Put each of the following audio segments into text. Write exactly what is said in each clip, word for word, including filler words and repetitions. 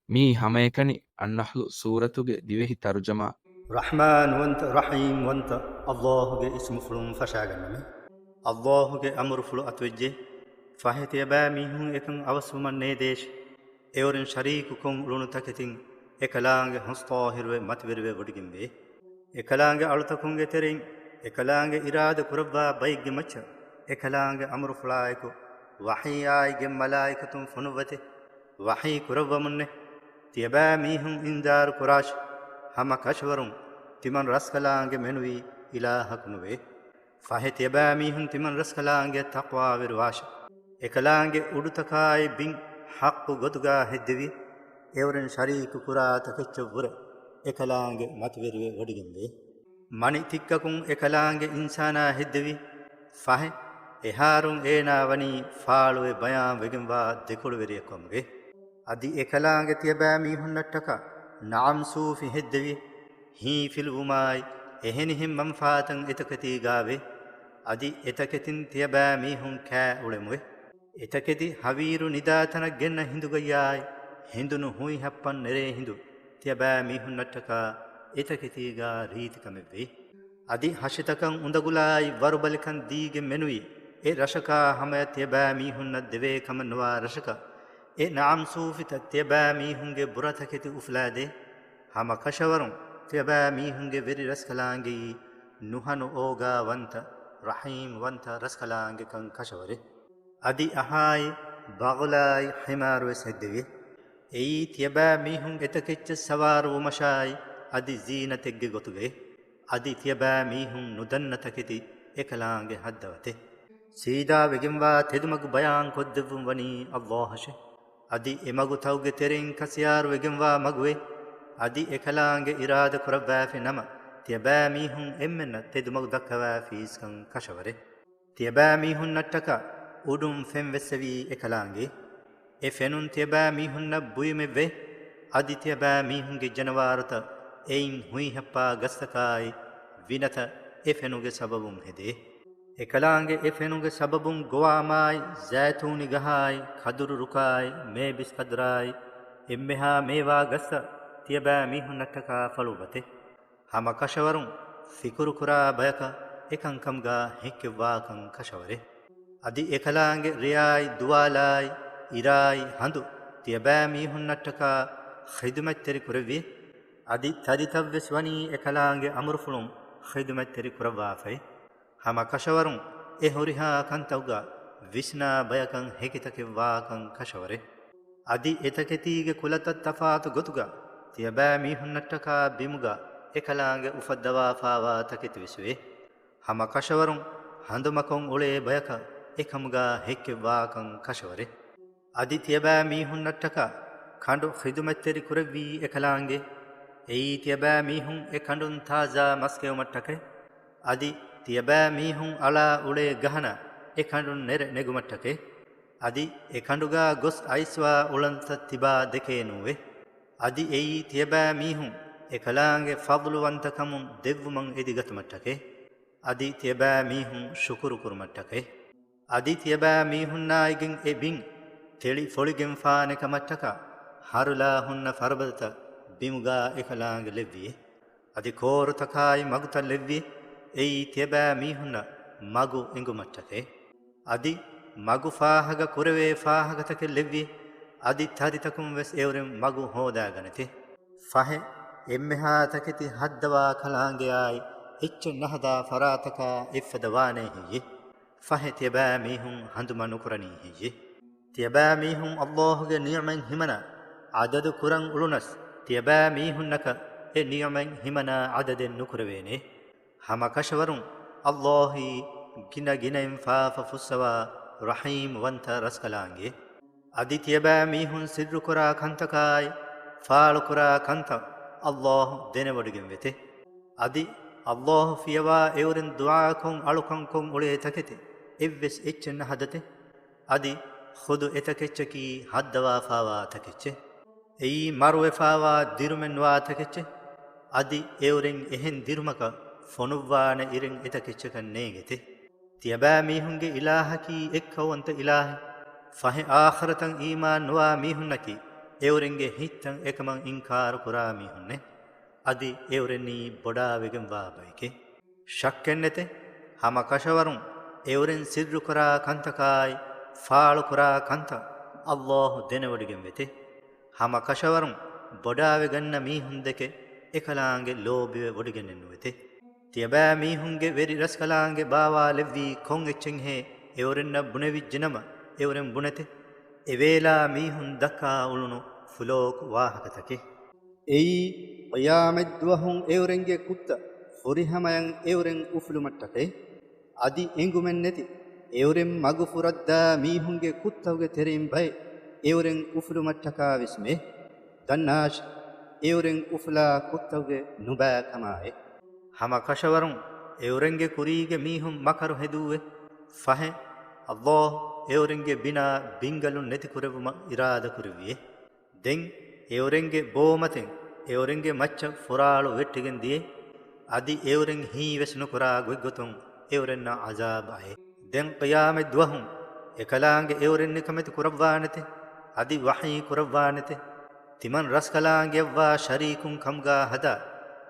މިއީ ހަމައެކަނި އައްނަޙްލު ސޫރަތުގެ ދިވެހި ތަރުޖަމާ. ރަޙްމާންވަންތަ، ރަޙީމްވަންތަ އައްލާހުގެ އިސްމުފުޅުން ފަށާގަންނަމޭ. އައްލާހުގެ އަމުރުފުޅު އަތުވެއްޖެ. ފަހެ ތިޔަބައިމީހުން އެކަން އަވަސްވުމަށް ނޭދޭށި. އެއުރެން ޝަރީކުކޮށް އުޅުނު ތަކެތިން އެކަލާނގެ ހުސް ޠާހިރުވެ މަތިވެރިވެ ވޮޑިގެންވޭ. އެކަލާނގެ އަޅުތަކުންގެ ތެރެއިން އެކަލާނގެ އިރާދަ ކުރައްވާ ބައެއްގެ މައްޗަށް އެކަލާނގެ އަމުރުފުޅާއެކު ވަޙީއާއި ގެން މަލާއިކަތުން ފޮނުއްވަތެ. ވަޙީ ކުރައްވަމުންނެ. ތިޔަބައިމީހުން އިންޒާރު ކުރާށި. ހަމަ ކަށަވަރުން ތިމަން ރަސްކަލާނގެ މެނުވީ އިލާހަކު ނުވޭ. ފަހެ ތިޔަބައިމީހުން ތިމަން ރަސްކަލާނގެ ތަޤްވާވެރިވާށި. އެކަލާނގެ އުޑުތަކާއި ބިން ޙައްޤު ގޮތުގާ ހެއްދެވި، އެއުރެން ޝަރީކު ކުރާ ތަކެއްޗަށްވުރެ އެކަލާނގެ މަތިވެރިވެ ވޮޑިގެންވޭ. މަނި ތިއްކަކުން އެކަލާނގެ އިންސާނާ ހެއްދެވި، ފަހެ އެހާރުން އޭނާ ވަނީ ފާޅުވެ ބަޔާން ވެގެންވާ ދެކޮޅުވެރިއެއްކަމުގެ. އަދި އެކަލާނގެ ތިޔަބައިމީހުންނަށްޓަކާ ނަޢަމް ސޫފި ހެއްދެވި، ހީފިލުވުމާއި އެހެނިހެން މަންފާތައް އެތަކެތީގާވޭ. އަދި އެތަކެތިން ތިޔަބައިމީހުން ކާ އުޅެމުވެ. އެތަކެތި ހަވީރު ނިދާތަނަށް ގެންނަ ހިނދުގައްޔާއި، ހިނދުނު ހުއިހައްޕަން ނެރޭ ހިނދު ތިޔަބައިމީހުންނަށްޓަކާ އެތަކެތީގާ ރީތިކަމެއްވޭ. އަދި ހަށިތަކަށް އުނދަގުލާއި ވަރުބަލިކަން ދީގެން މެނުވީ، އެ ރަށަކާ ހަމަޔަށް ތިޔަބައިމީހުންނަށް ދެވޭ ކަމެއް ނުވާ ރަށަކަށް، އެ ނަޢަމް ސޫފިތައް ތިޔަބައިމީހުންގެ ބުރަތަކެތި އުފުލާދޭ. ހަމަ ކަށަވަރުން ތިޔަބައިމީހުންގެ ވެރި ރަސްކަލާނގެއީ ނުހަނު އޯގާވަންތަ، ރަޙީމްވަންތަ ރަސްކަލާނގެކަން ކަށަވަރޭ. އަދި އަހާއި، ބަޣުލާއި، ޙިމާރުވެސް ހެއްދެވި. އެއީ ތިޔަބައިމީހުން އެތަކެއްޗަށް ސަވާރުވުމަށާއި، އަދި ޒީނަތެއްގެ ގޮތުގައި. އަދި ތިޔަބައިމީހުން ނުދަންނަ ތަކެތި އެކަލާނގެ ހައްދަވަތެ. ސީދާ ވެގެންވާ ތެދުމަގު ބަޔާން ކޮށްދެއްވުން ވަނީ އައްލާހަށެ. އަދި އެމަގުތައުގެ ތެރެއިން ކަސިޔާރު ވެގެންވާ މަގުއެ. އަދި އެކަލާނގެ އިރާދަ ކުރައްވާފި ނަމަ، ތިޔަބައިމީހުން އެންމެންނަށް ތެދުމަގު ދައްކަވާފީސްކަން ކަށަވަރެ. ތިޔަބައިމީހުންނަށްޓަކާ އުޑުން ފެން ވެއްސެވީ އެކަލާނގެ. އެ ފެނުން ތިޔަބައިމީހުންނަށް ބުއިމެއްވެ. އަދި ތިޔަބައިމީހުންގެ ޖަނަވާރުތައް އެއިން ހުއިހައްޕާ ގަސްތަކާއި، ވިނަތައް އެ ފެނުގެ ސަބަބުން ހެދޭ. އެކަލާނގެ އެ ފެނުގެ ސަބަބުން ގޮވާމާއި، ޒައިތޫނި ގަހާއި، ކަދުރު ރުކާއި، މޭބިސް ކަދުރާއި، އެންމެހާ މޭވާ ގަސްތައް ތިޔަބައިމީހުންނަށްޓަކާ ފަޅުއްވަތެ. ހަމަ ކަށަވަރުން ފިކުރުކުރާ ބަޔަކަށް އެކަންކަމުގާ ހެއްކެއްވާކަން ކަށަވަރެ. އަދި އެކަލާނގެ ރެޔާއި ދުވާލާއި އިރާއި ހަނދު ތިޔަބައިމީހުންނަށްޓަކާ ޚިދުމަތްތެރި ކުރެއްވި. އަދި ތަރިތައްވެސް ވަނީ އެކަލާނގެ އަމުރުފުޅުން ޚިދުމަތްތެރި ކުރައްވާފައި. ހަމަ ކަށަވަރުން އެ ހުރިހާ ކަންތައްގަ ވިސްނާ ބަޔަކަށް ހެކިތަކެއްވާކަން ކަށަވަރެ. އަދި އެތަކެތީގެ ކުލަތައް ތަފާތު ގޮތުގަ ތިޔަބައިމީހުންނަށްޓަކާ ބިމުގަ އެކަލާނގެ އުފައްދަވާފާވާ ތަކެތިވެސްވޭ. ހަމަ ކަށަވަރުން ހަނދުމަކޮށް އުޅޭ ބަޔަކަށް އެކަމުގާ ހެއްކެއްވާކަން ކަށަވަރެ. އަދި ތިޔަބައިމީހުންނަށްޓަކާ ކަނޑު ޚިދުމަތްތެރި ކުރެއްވީ އެކަލާނގެ. އެއީ ތިޔަބައިމީހުން އެ ކަނޑުން ތާޒާ މަސް ކެއުމަށްޓަކައި. އަދި ތިޔަބައިމީހުން އަޅާ އުޅޭ ގަހަނަ އެ ކަނޑުން ނެރެ ނެގުމަށްޓަކައި. އަދި އެ ކަނޑުގާ ގޮސް އައިސްވާ އުޅަނދުތައް ތިބާ ދެކޭ ނޫވެ. އަދި އެއީ ތިޔަބައިމީހުން އެކަލާނގެ ފަޟްލުވަންތަކަމުން ދެއްވުމަށް އެދިގަތުމަށްޓަކައި. އަދި ތިޔަބައިމީހުން ޝުކުރު ކުރުމަށްޓަކައި. އަދި ތިޔަބައިމީހުންނާއިގެން އެ ބިން ތެޅި ފޮޅިގެންފާނެ ކަމަށްޓަކާ ހަރުލާ ހުންނަ ފަރުބަދަތައް ބިމުގާ އެކަލާނގެ ލެއްވިއޭ. އަދި ކޯރުތަކާއި މަގުތައް ލެއްވި، އެއީ ތިޔަބައިމީހުންނަށް މަގު އެނގުމަށްޓަކައި. އަދި މަގު ފާހަގަ ކުރެވޭ ފާހަގަތަކެއް ލެއްވި، އަދި ތަރިތަކުން ވެސް އެއުރެން މަގު ހޯދާގަނެތެ. ފަހެ، އެންމެހާ ތަކެތި ހައްދަވާ ކަލާނގެއާއި އެއްޗެއް ނަހަދާ ފަރާތަކާ އެއްފަދަ ވާނޭ ހެއްޔެ؟ ފަހެ ތިޔަބައިމީހުން ހަނދުމަ ނުކުރަނީ ހެއްޔެ؟ ތިޔަބައިމީހުން އައްލާހުގެ ނިޢުމަތް ހިމަނާ ޢަދަދު ކުރަން އުޅުނަސް، ތިޔަބައިމީހުންނަކަށް އެ ނިޢުމަތް ހިމަނާ ޢަދަދެއް ނުކުރެވޭނެ. ހަމަކަށަވަރުން އައްލާހީ ގިނަ ގިނައިން ފާފަ ފުއްސަވާ ރަޙީމް ވަންތަ ރަސްކަލާނގެ. އަދި ތިޔަބައިމީހުން ސިއްރުކުރާ ކަންތަކާއި، ފާޅުކުރާ ކަންތައް އައްލާހު ދެނެވޮޑިގެންވެތެ. އަދި އައްލާހު ފިޔަވާ އެއުރެން ދުޢާކޮށް އަޅުކަންކޮށް އުޅޭ ތަކެތި އެއްވެސް އެއްޗެއް ނަހަދަތެ. އަދި ޚުދު އެތަކެއްޗަކީ ހައްދަވާފާވާ ތަކެއްޗެއް. އެއީ މަރުވެފާވާ ދިރުމެއް ނުވާ ތަކެއްޗެއް. އަދި އެއުރެން އެހެން ދިރުމަކަށް ފޮނުއްވާނެ އިރެން އެތަކެއްޗަކަށް ނޭނގެތެ. ތިޔަބައިމީހުންގެ އިލާހަކީ އެއްކައުވަންތަ އިލާހެއް. ފަހެ އާޚިރަތަށް އީމާން ނުވާ މީހުންނަކީ އެއުރެންގެ ހިތްތައް އެކަމަށް އިންކާރު ކުރާ މީހުންނޭ. އަދި އެއުރެންނީ ބޮޑާވެގެންވާ ބައެކޭ. ޝައްކެއްނެތޭ، ހަމަ ކަށަވަރުން އެއުރެން ސިއްރުކުރާ ކަންތަކާއި، ފާޅުކުރާ ކަންތައް އައްލާހު ދެނެވޮޑިގެންވޭތޭ. ހަމަ ކަށަވަރުން ބޮޑާވެގަންނަ މީހުންދެކެ އެކަލާނގެ ލޯބިވެ ވޮޑިގެންނެއްނުވޭތޭ. ތިޔަބައިމީހުންގެ ވެރި ރަސްކަލާނގެ ބާވާލެއްވީ ކޮން އެއްޗެއްހޭ އެއުރެންނަށް ބުނެވިއްޖެނަމަ، އެއުރެން ބުނެތެ. އެވޭލާ މީހުން ދައްކާ އުޅުނު ފުލޯކު ވާހަކަތަކެއް. އެއީ، ޤިޔާމަތްދުވަހުން އެއުރެންގެ ކުށްތައް ފުރިހަމަޔަށް އެއުރެން އުފުލުމަށްޓަކައި. އަދި އެނގުމެއްނެތި އެއުރެން މަގުފުރައްދާ މީހުންގެ ކުށްތަކުގެ ތެރެއިން ބައެއް އެއުރެން އުފުލުމަށްޓަކާވެސްމެ. ދަންނާށި، އެއުރެން އުފުލާ ކުށްތަކުގެ ނުބައިކަމާއެ. ހަމަ ކަށަވަރުން އެއުރެންގެ ކުރީގެ މީހުން މަކަރު ހެދޫއެ. ފަހެ، އައްލާހު އެއުރެންގެ ބިނާ ބިންގަލުން ނެތިކުރެއްވުމަށް އިރާދަކުރެއްވިއެ. ދެން އެއުރެންގެ ބޯމަތިން އެއުރެންގެ މައްޗަށް ފުރާޅު ވެއްޓިގެން ދިޔަ. އަދި އެއުރެން ހީވެސް ނުކުރާ ގޮތްގޮތުން އެއުރެންނަށް ޢަޒާބް އައޭ. ދެން ޤިޔާމަތްދުވަހުން އެކަލާނގެ އެއުރެން ނިކަމެތި ކުރައްވާނެތެ، އަދި ވަޙީ ކުރައްވާނެތެ. ތިމަން ރަސްކަލާނގެއަށްވާ ޝަރީކުން ކަމުގާ ހަދާ،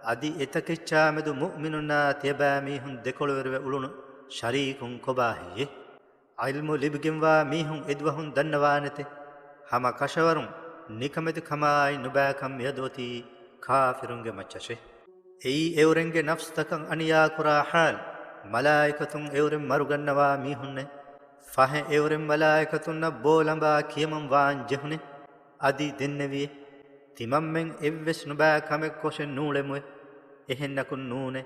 އަދި އެތަކެއްޗާމެދު މުއުމިނުންނާ ތިޔަބައިމީހުން ދެކޮޅުވެރިވެ އުޅުނު ޝަރީކުން ކޮބާ ހެއްޔޭ؟ ޢިލްމު ލިބިގެންވާ މީހުން އެދުވަހުން ދަންނަވާނެތެ. ހަމަ ކަށަވަރުން ނިކަމެތިކަމާއި ނުބައިކަން މިއަދު އޮތީ ކާފިރުންގެ މައްޗަށެ. އެއީ އެއުރެންގެ ނަފްސުތަކަށް އަނިޔާކުރާ ޙާލު. މަލާއިކަތުން އެއުރެން މަރުގަންނަވާ މީހުންނެ. ފަހެ އެއުރެން މަލާއިކަތުންނަށް ބޯލަނބާ ކިޔަމަން ވާން ޖެހުނެ. އަދި ދެންނެވިއެ، ތިމަންމެން އެއްވެސް ނުބައި ކަމެއް ކޮށެއް ނޫޅެމުއެ. އެހެންނަކުން ނޫނޭ.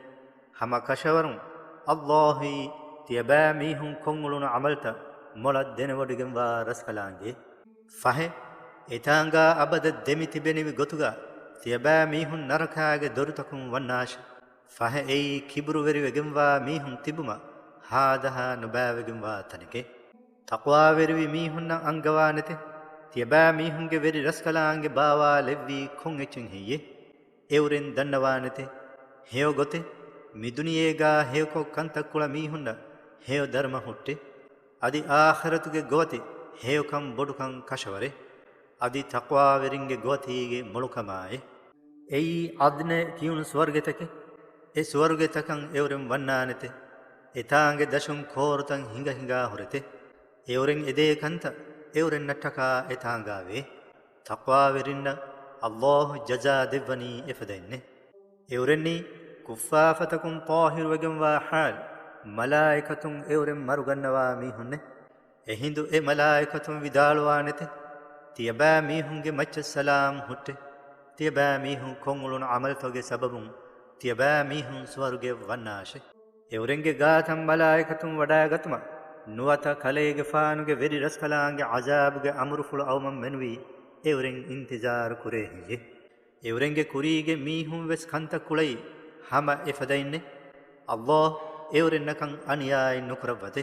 ހަމަ ކަށަވަރުން އައްލާހީ ތިޔަބައިމީހުން ކޮށްއުޅުނު ޢަމަލްތައް މޮޅަށް ދެނެވޮޑިގެންވާ ރަސްކަލާނގެ. ފަހެ، އެތާނގާ އަބަދަށް ދެމި ތިބެނިވި ގޮތުގާ ތިޔަބައިމީހުން ނަރަކާގެ ދޮރުތަކުން ވަންނާށި. ފަހެ އެއީ ކިބުރުވެރިވެގެންވާ މީހުން ތިބުމަށް ހާދަހާ ނުބައިވެގެންވާ ތަނެކޭ. ތަޤްވާވެރިވި މީހުންނަށް އަންގަވާނެތެ، ތިޔަބައިމީހުންގެ ވެރި ރަސްކަލާނގެ ބާވާލެއްވީ ކޮން އެއްޗެއް ހެއްޔޭ؟ އެއުރެން ދަންނަވާނެތެ، ހެޔޮ ގޮތެއް، މިދުނިޔޭގާ ހެޔޮކޮށް ކަންތައް ކުޅަ މީހުންނަށް ހެޔޮ ދަރުމަ ހުއްޓެ. އަދި އާޚިރަތުގެ ގޮވަތި ހެޔޮކަން ބޮޑުކަން ކަށަވަރެ. އަދި ތަޤްވާވެރިންގެ ގޮވަތީގެ މޮޅުކަމާއެ. އެއީ ޢަދްނޭ ކިޔުނު ސުވަރުގެތަކެއް. އެ ސުވަރުގެތަކަށް އެއުރެން ވަންނާނެތެ. އެތާނގެ ދަށުން ކޯރުތައް ހިނގަ ހިނގާ ހުރެތެ. އެއުރެން އެދޭ ކަންތައް އެއުރެންނަށްޓަކާ އެތާނގާވޭ. ތަޤްވާވެރިންނަށް އައްލާހު ޖަޒާ ދެއްވަނީ އެފަދައިންނޭ. އެއުރެންނީ ކުށްފާފަތަކުން ޠާހިރުވެގެންވާ ޙާލު، މަލާއިކަތުން އެއުރެން މަރުގަންނަވާ މީހުންނޭ. އެހިނދު އެ މަލާއިކަތުން ވިދާޅުވާނެތެ، ތިޔަބައިމީހުންގެ މައްޗަށް ސަލާމް ހުއްޓެ. ތިޔަބައިމީހުން ކޮށްއުޅުނު ޢަމަލުތަކުގެ ސަބަބުން ތިޔަބައިމީހުން ސުވަރުގެ ވަންނާށެ. އެއުރެންގެ ގާތަށް މަލާއިކަތުން ވަޑައިގަތުމަށް ނުވަތަ ކަލޭގެފާނުގެ ވެރި ރަސްކަލާނގެ ޢަޒާބުގެ އަމުރުފުޅު އައުމަށް މެނުވީ އެއުރެން އިންތިޒާރު ކުރޭ ހެއްޔޭ؟ އެއުރެންގެ ކުރީގެ މީހުން ވެސް ކަންތައް ކުޅައީ ހަމަ އެފަދައިންނޭ. އައްލާހު އެއުރެންނަކަށް އަނިޔާއެއް ނުކުރައްވަތޭ.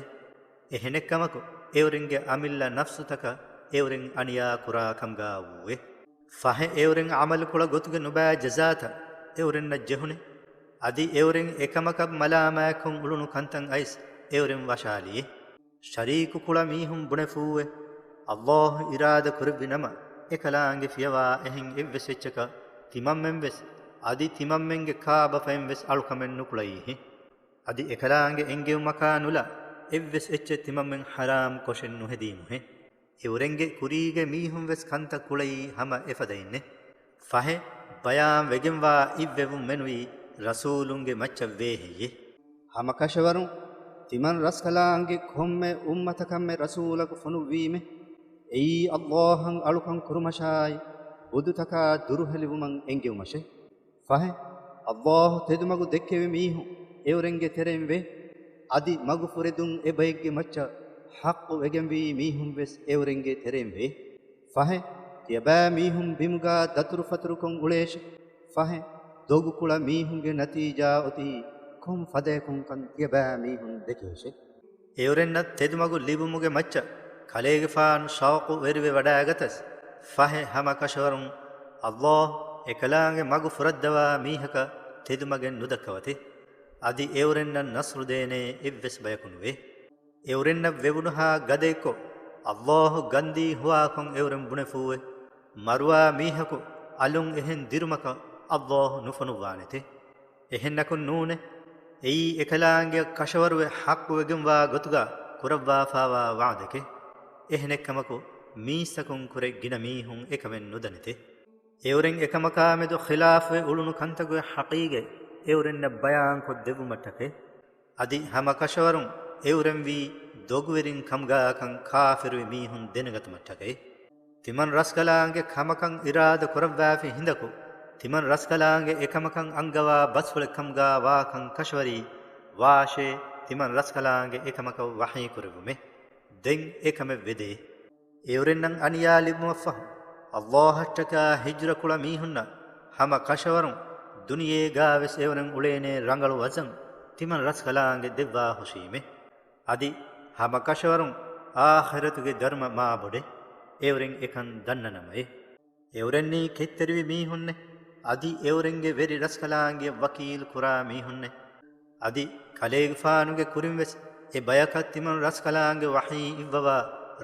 އެހެނެއްކަމަކު، އެއުރެންގެ އަމިއްލަ ނަފްސުތަކަށް އެއުރެން އަނިޔާ ކުރާ ކަމުގާ ވޫއެ. ފަހެ އެއުރެން ޢަމަލުކުޅަ ގޮތުގެ ނުބައި ޖަޒާތައް އެއުރެންނަށް ޖެހުނެ. އަދި އެއުރެން އެކަމަކަށް މަލާމާތްކޮށް އުޅުނު ކަންތައް އައިސް އެއުރެން ވަށާލިއެ. ޝަރީކުކުޅަ މީހުން ބުނެފޫއެ. އައްލާހު އިރާދަ ކުރެއްވި ނަމަ، އެކަލާނގެ ފިޔަވާ އެހެން އެއްވެސް އެއްޗަކަށް ތިމަންމެން ވެސް، އަދި ތިމަންމެންގެ ކާބަފައިން ވެސް އަޅުކަމެއް ނުކުޅައީހެ. އަދި އެކަލާނގެ އެންގެވުމަކާ ނުލާ އެއްވެސް އެއްޗެއް ތިމަންމެން ޙަރާމް ކޮށެއް ނުހެދީމުހެ. އެއުރެންގެ ކުރީގެ މީހުން ވެސް ކަންތައް ކުޅައީ ހަމަ އެފަދައިންނޭ. ފަހެ، ބަޔާން ވެގެންވާ އިއްވެވުން މެނުވީ ރަސޫލުންގެ މައްޗަށް ވޭ ހެއްޔޭ؟ ހަމަ ކަށަވަރުން ތިމަން ރަސްކަލާނގެ ކޮންމެ އުއްމަތަކަށްމެ ރަސޫލަކު ފޮނުއްވީމެ. އެއީ އައްލާހަށް އަޅުކަން ކުރުމަށާއި، ބުދުތަކާ ދުރުހެލިވުމަށް އެންގެވުމަށޭ. ފަހެ، އައްލާހު ތެދުމަގު ދެއްކެވި މީހުން އެއުރެންގެ ތެރެއިން ވޭ. އަދި މަގުފުރެދުން އެބައެއްގެ މައްޗަށް ޙައްޤު ވެގެންވީ މީހުން ވެސް އެއުރެންގެ ތެރެއިން ވޭ. ފަހެ، ތިޔަބައިމީހުން ބިމުގާ ދަތުރުފަތުރުކޮށް އުޅޭށެ. ފަހެ، ދޮގުކުޅަ މީހުންގެ ނަތީޖާ އޮތީ ކޮން ފަދަޔަކުންކަން ތިޔަބައިމީހުން ދެކޭށެ. އެއުރެންނަށް ތެދުމަގު ލިބުމުގެ މައްޗަށް ކަލޭގެފާނު ޝައުޤުވެރިވެ ވަޑައިގަތަސް، ފަހެ ހަމަ ކަށަވަރުން އައްލާހު އެކަލާނގެ މަގު ފުރައްދަވާ މީހަކަށް ތެދުމަގެއް ނުދައްކަވަތި. އަދި އެއުރެންނަށް ނަޞްރު ދޭނޭ އެއްވެސް ބަޔަކު ނުވޭ. އެއުރެންނަށް ވެވުނުހާ ގަދައެއްކޮށް، އައްލާހު ގަންދީ ހުވާކޮށް އެއުރެން ބުނެފޫއެ. މަރުވާ މީހަކު އަލުން އެހެން ދިރުމަކަށް އައްލާހު ނުފޮނުއްވާނެތެ. އެހެންނަކުން ނޫނޭ، އެއީ އެކަލާނގެއަށް ކަށަވަރުވެ ޙައްޤުވެގެންވާ ގޮތުގަ ކުރައްވާފާވާ ވަޢުދެކެ. އެހެނެއްކަމަކު، މީސްތަކުން ކުރެ ގިނަ މީހުން އެކަމެއް ނުދަނެތެ. އެއުރެން އެކަމަކާމެދު ޚިލާފުވެ އުޅުނު ކަންތަކުގެ ޙަޤީޤަތް އެއުރެންނަށް ބަޔާންކޮށްދެއްވުމަށްޓަކައި. އަދި ހަމަކަށަވަރުން އެއުރެންވީ ދޮގުވެރިން ކަމުގާކަން ކާފިރުވި މީހުން ދެނެގަތުމަށްޓަކައި. ތިމަން ރަސްކަލާނގެ ކަމަކަށް އިރާދަ ކުރައްވާފި ހިނދަކު، ތިމަން ރަސްކަލާނގެ އެކަމަކަށް އަންގަވާ ބަސްފުޅެއް ކަމުގާ ވާކަން ކަށަވަރީ ވާށޭ، ތިމަން ރަސްކަލާނގެ އެކަމަކަށް ވަޙީ ކުރެއްވުމޭ. ދެން އެކަމެއް ވެދޭ. އެއުރެންނަށް އަނިޔާ ލިބުމަށްފަހު، އައްލާހަށްޓަކާ ހިޖުރަކުޅަ މީހުންނަށް ހަމަ ކަށަވަރުން ދުނިޔޭގާވެސް އެއުރެން އުޅޭނޭ ރަނގަޅު ވަޒަން ތިމަން ރަސްކަލާނގެ ދެއްވާ ހުށީމެ. އަދި ހަމަ ކަށަވަރުން އާޚިރަތުގެ ދަރުމަ މާބޮޑެ، އެއުރެން އެކަން ދަންނަ ނަމައޭ. އެއުރެންނީ ކެތްތެރިވި މީހުންނެ، އަދި އެއުރެންގެ ވެރި ރަސްކަލާނގެ ވަކީލް ކުރާ މީހުންނެ. އަދި ކަލޭގެފާނުގެ ކުރިންވެސް އެ ބަޔަކަށް ތިމަން ރަސްކަލާނގެ ވަޙީ އިއްވަވާ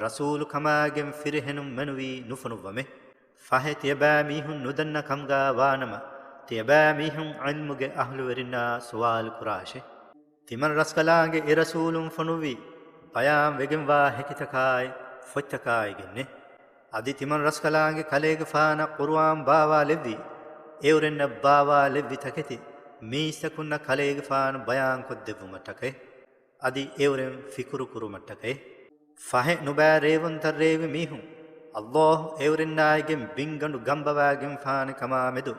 ރަސޫލު ކަމާގެން ފިރިހެނުން މެނުވީ ނުފޮނުއްވަމެ. ފަހެ ތިޔަބައިމީހުން ނުދަންނަ ކަމުގާ ވާނަމަ، ތިޔަބައިމީހުން ޢިލްމުގެ އަހްލުވެރިންނާ ސުވާލު ކުރާށެ. ތިމަން ރަސްކަލާނގެ އެ ރަސޫލުން ފޮނުއްވީ ބަޔާން ވެގެންވާ ހެކިތަކާއި ފޮތްތަކާއިގެންނެ. އަދި ތިމަން ރަސްކަލާނގެ ކަލޭގެފާނަށް ޤުރުއާން ބާވާލެއްވީ، އެއުރެންނަށް ބާވާލެއްވި ތަކެތި މީސްތަކުންނަށް ކަލޭގެފާނު ބަޔާންކޮށްދެއްވުމަށްޓަކައި. އަދި އެއުރެން ފިކުރު ކުރުމަށްޓަކައި. ފަހެ ނުބައި ރޭވުންތައް ރޭވި މީހުން، އައްލާހު އެއުރެންނާއިގެން ބިންގަނޑު ގަނބަވާގެންފާނެ ކަމާ މެދު،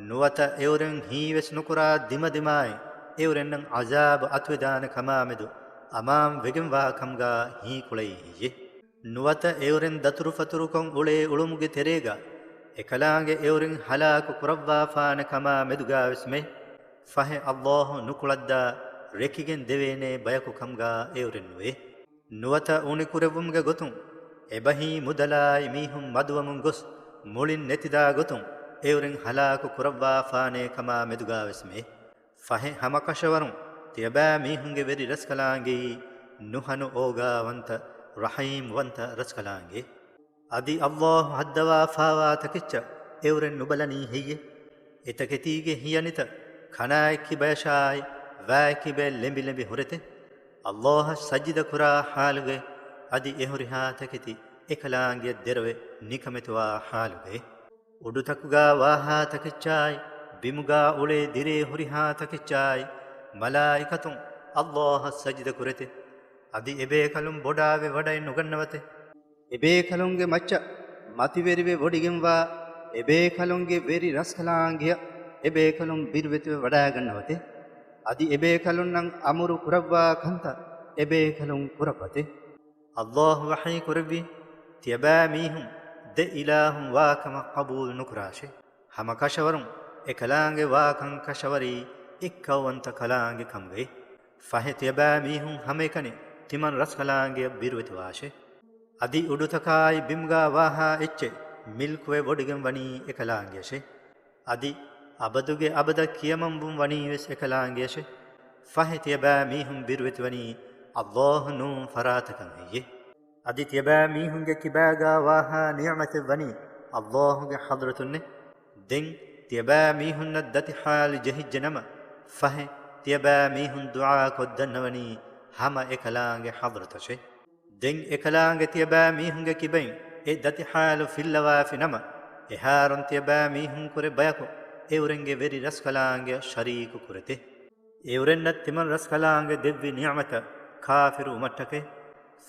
ނުވަތަ އެއުރެން ހީވެސް ނުކުރާ ދިމަދިމާއި އެއުރެންނަށް ޢަޒާބު އަތުވެދާނެ ކަމާ މެދު އަމާން ވެގެންވާ ކަމުގާ ހީކުޅައި ހެއްޔެ؟ ނުވަތަ އެއުރެން ދަތުރުފަތުރުކޮށް އުޅޭ އުޅުމުގެ ތެރޭގަ އެކަލާނގެ އެއުރެން ހަލާކު ކުރައްވާފާނެ ކަމާ މެދުގާވެސް މެ، ފަހެ އައްލާހު ނުކުޅައްދާ ރެކިގެން ދެވޭނޭ ބަޔަކު ކަމުގާ އެއުރެން ނުވޭ. ނުވަތަ އުނިކުރެއްވުމުގެ ގޮތުން އެބަހީ މުދަލާއި މީހުން މަދުވަމުން ގޮސް މުޅިން ނެތިދާ ގޮތުން އެއުރެން ހަލާކު ކުރައްވާފާނޭ ކަމާ މެދުގާވެސް މެ. ފަހެ ހަމަކަށަވަރުން ތިޔަބައިމީހުންގެ ވެރި ރަސްކަލާނގެއީ ނުހަނު އޯގާވަންތަ ރަޙީމްވަންތަ ރަސްކަލާނގެ. އަދި އައްލާހު ހައްދަވާފާވާ ތަކެއްޗަށް އެއުރެން ނުބަލަނީ ހެއްޔެ؟ އެތަކެތީގެ ހިޔަނިތައް ކަނާއެއްކިބަޔަށާއި ވާއެއްކިބަޔަށް ލެނބި ލެނބި ހުރެތެ؟ އައްލާހަށް ސަޖިދަ ކުރާ ޙާލުގައި އަދި އެހުރިހާ ތަކެތި އެކަލާނގެއަށް ދެރަވެ ނިކަމެތިވާ ޙާލުގައި. އުޑުތަކުގާ ވާހާ ތަކެއްޗާއި ބިމުގާ އުޅޭ ދިރޭ ހުރިހާ ތަކެއްޗާއި މަލާއިކަތުން އައްލާހަށް ސަޖިދަ ކުރެތެ؟ އަދި އެބޭކަލުން ބޮޑާވެ ވަޑައެއް ނުގަންނަވަތެ؟ އެބޭކަލުންގެ މައްޗަށް މަތިވެރިވެ ވޮޑިގެންވާ އެބޭކަލުންގެ ވެރި ރަސްކަލާނގެއަށް އެބޭކަލުން ބިރުވެތިވެ ވަޑައިގަންނަވަތެ؟ އަދި އެބޭކަލުންނަށް އަމުރު ކުރައްވާ ކަންތައް އެބޭކަލުން ކުރައްވަތެ؟ އައްލާހު ވަޙީ ކުރެއްވީ، ތިޔަބައިމީހުން ދެ އިލާހުން ވާކަމަށް ޤަބޫލު ނުކުރާށޭ. ހަމަކަށަވަރުން އެކަލާނގެ ވާކަން ކަށަވަރީ އެއްކައުވަންތަ ކަލާނގެ ކަމުގައި. ފަހެ ތިޔަބައިމީހުން ހަމައެކަނި ތިމަން ރަސްކަލާނގެއަށް ބިރުވެތިވާށޭ. އަދި އުޑުތަކާއި ބިމުގާ ވާހާ އެއްޗެއް މިލްކުވެ ވޮޑިގެން ވަނީ އެކަލާނގެއަށޭ. އަދި އަބަދުގެ އަބަދަށް ކިޔަމަންވުން ވަނީވެސް އެކަލާނގެއަށޭ. ފަހެ ތިޔަބައިމީހުން ބިރުވެތިވަނީ އައްލާހު ނޫން ފަރާތަކަށް ހެއްޔެ؟ އަދި ތިޔަބައިމީހުންގެ ކިބާގާ ވާހާ ނިޢުމަތެއް ވަނީ އައްލާހުގެ ޙަޟްރަތުންނޭ. ދެން ތިޔަބައިމީހުންނަށް ދަތި ޙާލު ޖެހިއްޖެ ނަމަ، ފަހެ ތިޔަބައިމީހުން ދުޢާ ކޮށްދަންނަވަނީ ހަމަ އެކަލާނގެ ޙަޟްރަތަށޭ. ދެން އެކަލާނގެ ތިޔަބައިމީހުންގެ ކިބައިން އެ ދަތި ޙާލު ފިއްލަވާފި ނަމަ، އެހާރުން ތިޔަބައިމީހުންކުރެ ބަޔަކު އެއުރެންގެ ވެރި ރަސްކަލާނގެއަށް ޝަރީކު ކުރެތެ. އެއުރެންނަށް ތިމަން ރަސްކަލާނގެ ދެއްވި ނިޢުމަތަށް ކާފިރު ވުމަށްޓަކައި.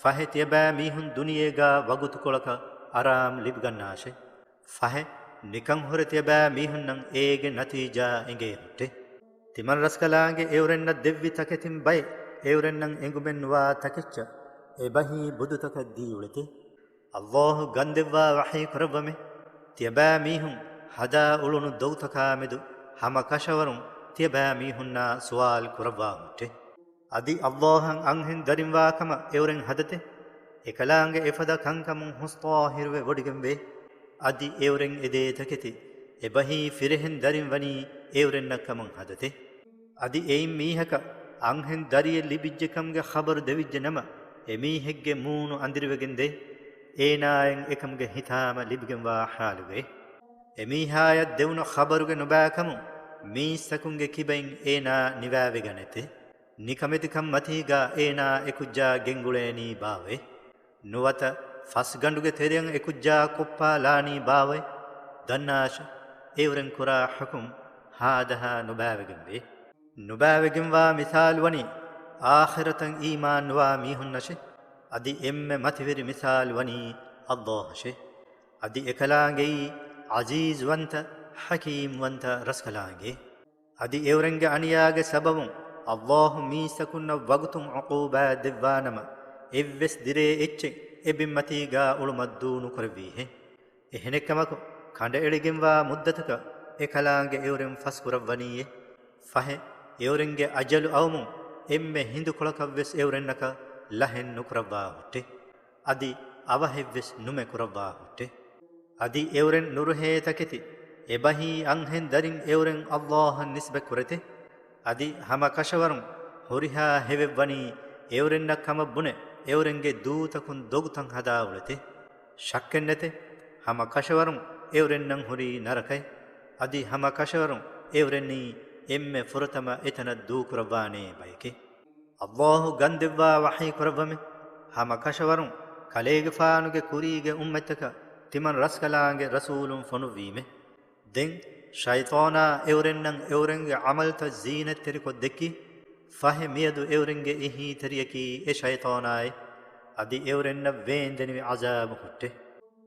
ފަހެ ތިޔަބައިމީހުން ދުނިޔޭގާ ވަގުތުކޮޅަކަށް އަރާމް ލިބިގަންނާށޭ. ފަހެ ނިކަން ހުރެ ތިޔަބައިމީހުންނަށް އޭގެ ނަތީޖާ އެނގޭ ހުއްޓޭ. ތިމަން ރަސްކަލާނގެ އެއުރެންނަށް ދެއްވި ތަކެތިން ބައެއް އެއުރެންނަށް އެނގުމެއް ނުވާ ތަކެއްޗަށް އެބަހީ ބުދުތަކަށް ދީ އުޅެތެ. އައްލާހު ގަންދެއްވާ ވަޙީ ކުރައްވަމެ، ތިޔަބައިމީހުން ހަދާ އުޅުނު ދޮގުތަކާމެދު ހަމަ ކަށަވަރުން ތިޔަބައިމީހުންނާ ސުވާލު ކުރައްވާ ހުއްޓޭ. އަދި އައްލާހަށް އަންހެން ދަރިންވާ ކަމަށް އެއުރެން ހަދަތެ؟ އެކަލާނގެ އެފަދަ ކަންކަމުން ހުސްޠާހިރުވެ ވޮޑިގެންވޭ. އަދި އެއުރެން އެދޭ ތަކެތި އެބަހީ ފިރިހެން ދަރިން ވަނީ އެއުރެންނަށް ކަމަށް ހަދަތެ؟ އަދި އެއިން މީހަކަށް އަންހެން ދަރިއެއް ލިބިއްޖެކަމުގެ ޚަބަރު ދެވިއްޖެ ނަމަ، އެމީހެއްގެ މޫނު އަނދިރިވެގެން ދޭ. އޭނާއަށް އެކަމުގެ ހިތާމަ ލިބިގެންވާ ޙާލުގައި. އެމީހާޔަށް ދެވުނު ޚަބަރުގެ ނުބައިކަމުން މީސްތަކުންގެ ކިބައިން އޭނާ ނިވާވެގަނެތެ. ނިކަމެތިކަން މަތީގަ އޭނާ އެކުއްޖާ ގެންގުޅޭނީ ބާވައޭ؟ ނުވަތަ ފަސްގަނޑުގެ ތެރެއަށް އެކުއްޖާ ކޮއްޕާލާނީ ބާވައޭ؟ ދަންނާށެ، އެއުރެން ކުރާ ޙުކުމް ހާދަހާ ނުބައިވެގެންވޭ. ނުބައިވެގެންވާ މިސާލު ވަނީ އާޚިރަތަށް އީމާން ނުވާ މީހުންނަށެ. އަދި އެންމެ މަތިވެރި މިސާލު ވަނީ ﷲ އަށެ. އަދި އެކަލާނގެއީ ޢަޒީޒުވަންތަ، ޙަކީމްވަންތަ ރަސްކަލާނގެ. އަދި އެއުރެންގެ އަނިޔާގެ ސަބަބުން ﷲ މީސްތަކުންނަށް ވަގުތުން ޢުޤޫބާތް ދެއްވާނަމަ، އެއްވެސް ދިރޭ އެއްޗެއް އެބިންމަތީގާ އުޅުމަށް ދޫ ނުކުރެއްވީހެއް. އެހެނެއްކަމަކު، ކަނޑައެޅިގެންވާ މުއްދަތަކަށް އެކަލާނގެ އެއުރެން ފަސްކުރައްވަނީއޭ. ފަހެ، އެއުރެންގެ އަޖަލު އައުމުން އެންމެ ހިނދުކޮޅަކަށްވެސް އެއުރެންނަކަށް ލަހެއް ނުކުރައްވާ ހުއްޓެ. އަދި އަވަހެއްވެސް ނުމެ ކުރައްވާ ހުއްޓެ. އަދި އެއުރެން ނުރުހޭ ތަކެތި އެބަހީ އަންހެން ދަރިން އެއުރެން ﷲ އަށް ނިސްބަތް ކުރެތެ. އަދި ހަމަ ކަށަވަރުން ހުރިހާ ހެވެއްވަނީ އެއުރެންނަށް ކަމަށް ބުނެ އެއުރެންގެ ދޫތަކުން ދޮގުތައް ހަދާ އުޅެތެ. ޝައްކެއްނެތެ، ހަމަ ކަށަވަރުން އެއުރެންނަށް ހުރީ ނަރަކައެއް. އަދި ހަމަ ކަށަވަރުން އެއުރެންނީ އެންމެ ފުރަތަމަ އެތަނަށް ދޫކުރައްވާނޭ ބަޔެކެ. ﷲ ގަންދެއްވާ ވަޙީ ކުރައްވަމެ، ހަމަ ކަށަވަރުން ކަލޭގެފާނުގެ ކުރީގެ އުއްމަތްތަކަށް ތިމަން ރަސްކަލާނގެ ރަސޫލުން ފޮނުއްވީމެ. ދެން ޝައިޠާނާ އެއުރެންނަށް އެއުރެންގެ ޢަމަލުތައް ޒީނަތްތެރިކޮށް ދެއްކި. ފަހެ މިއަދު އެއުރެންގެ އެހީތެރިޔަކީ އެ ޝައިޠާނާއޭ. އަދި އެއުރެންނަށް ވޭންދެނިވި ޢަޒާބު ހުއްޓެ.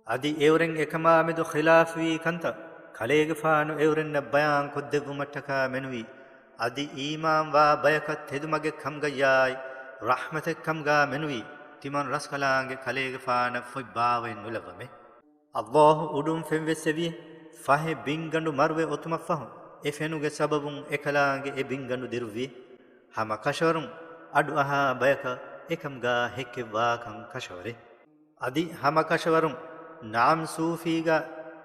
އަދި އެއުރެން އެކަމާމެދު ޚިލާފުވީ ކަންތައް ކަލޭގެފާނު އެއުރެންނަށް ބަޔާން ކޮށްދެއްވުމަށްޓަކާ މެނުވީ، އަދި އީމާންވާ ބަޔަކަށް ތެދުމަގެއް ކަމުގައްޔާއި، ރަޙްމަތެއް ކަމުގާ މެނުވީ، ތިމަން ރަސްކަލާނގެ ކަލޭގެފާނަށް ފޮތް ބާވައެއް ނުލައްވަމެ. ﷲ އުޑުން ފެންވެއްސެވި، ފަހެ ބިންގަނޑު މަރުވެ އޮތުމަށްފަހު، އެ ފެނުގެ ސަބަބުން އެކަލާނގެ އެ ބިންގަނޑު ދިރުއްވި. ހަމަ ކަށަވަރުން އަޑުއަހާ ބަޔަކަށް އެކަމުގާ ހެއްކެއްވާކަން ކަށަވަރެއް. އަދި ހަމަ ކަށަވަރުން ނަޢަމް ސޫފީގަ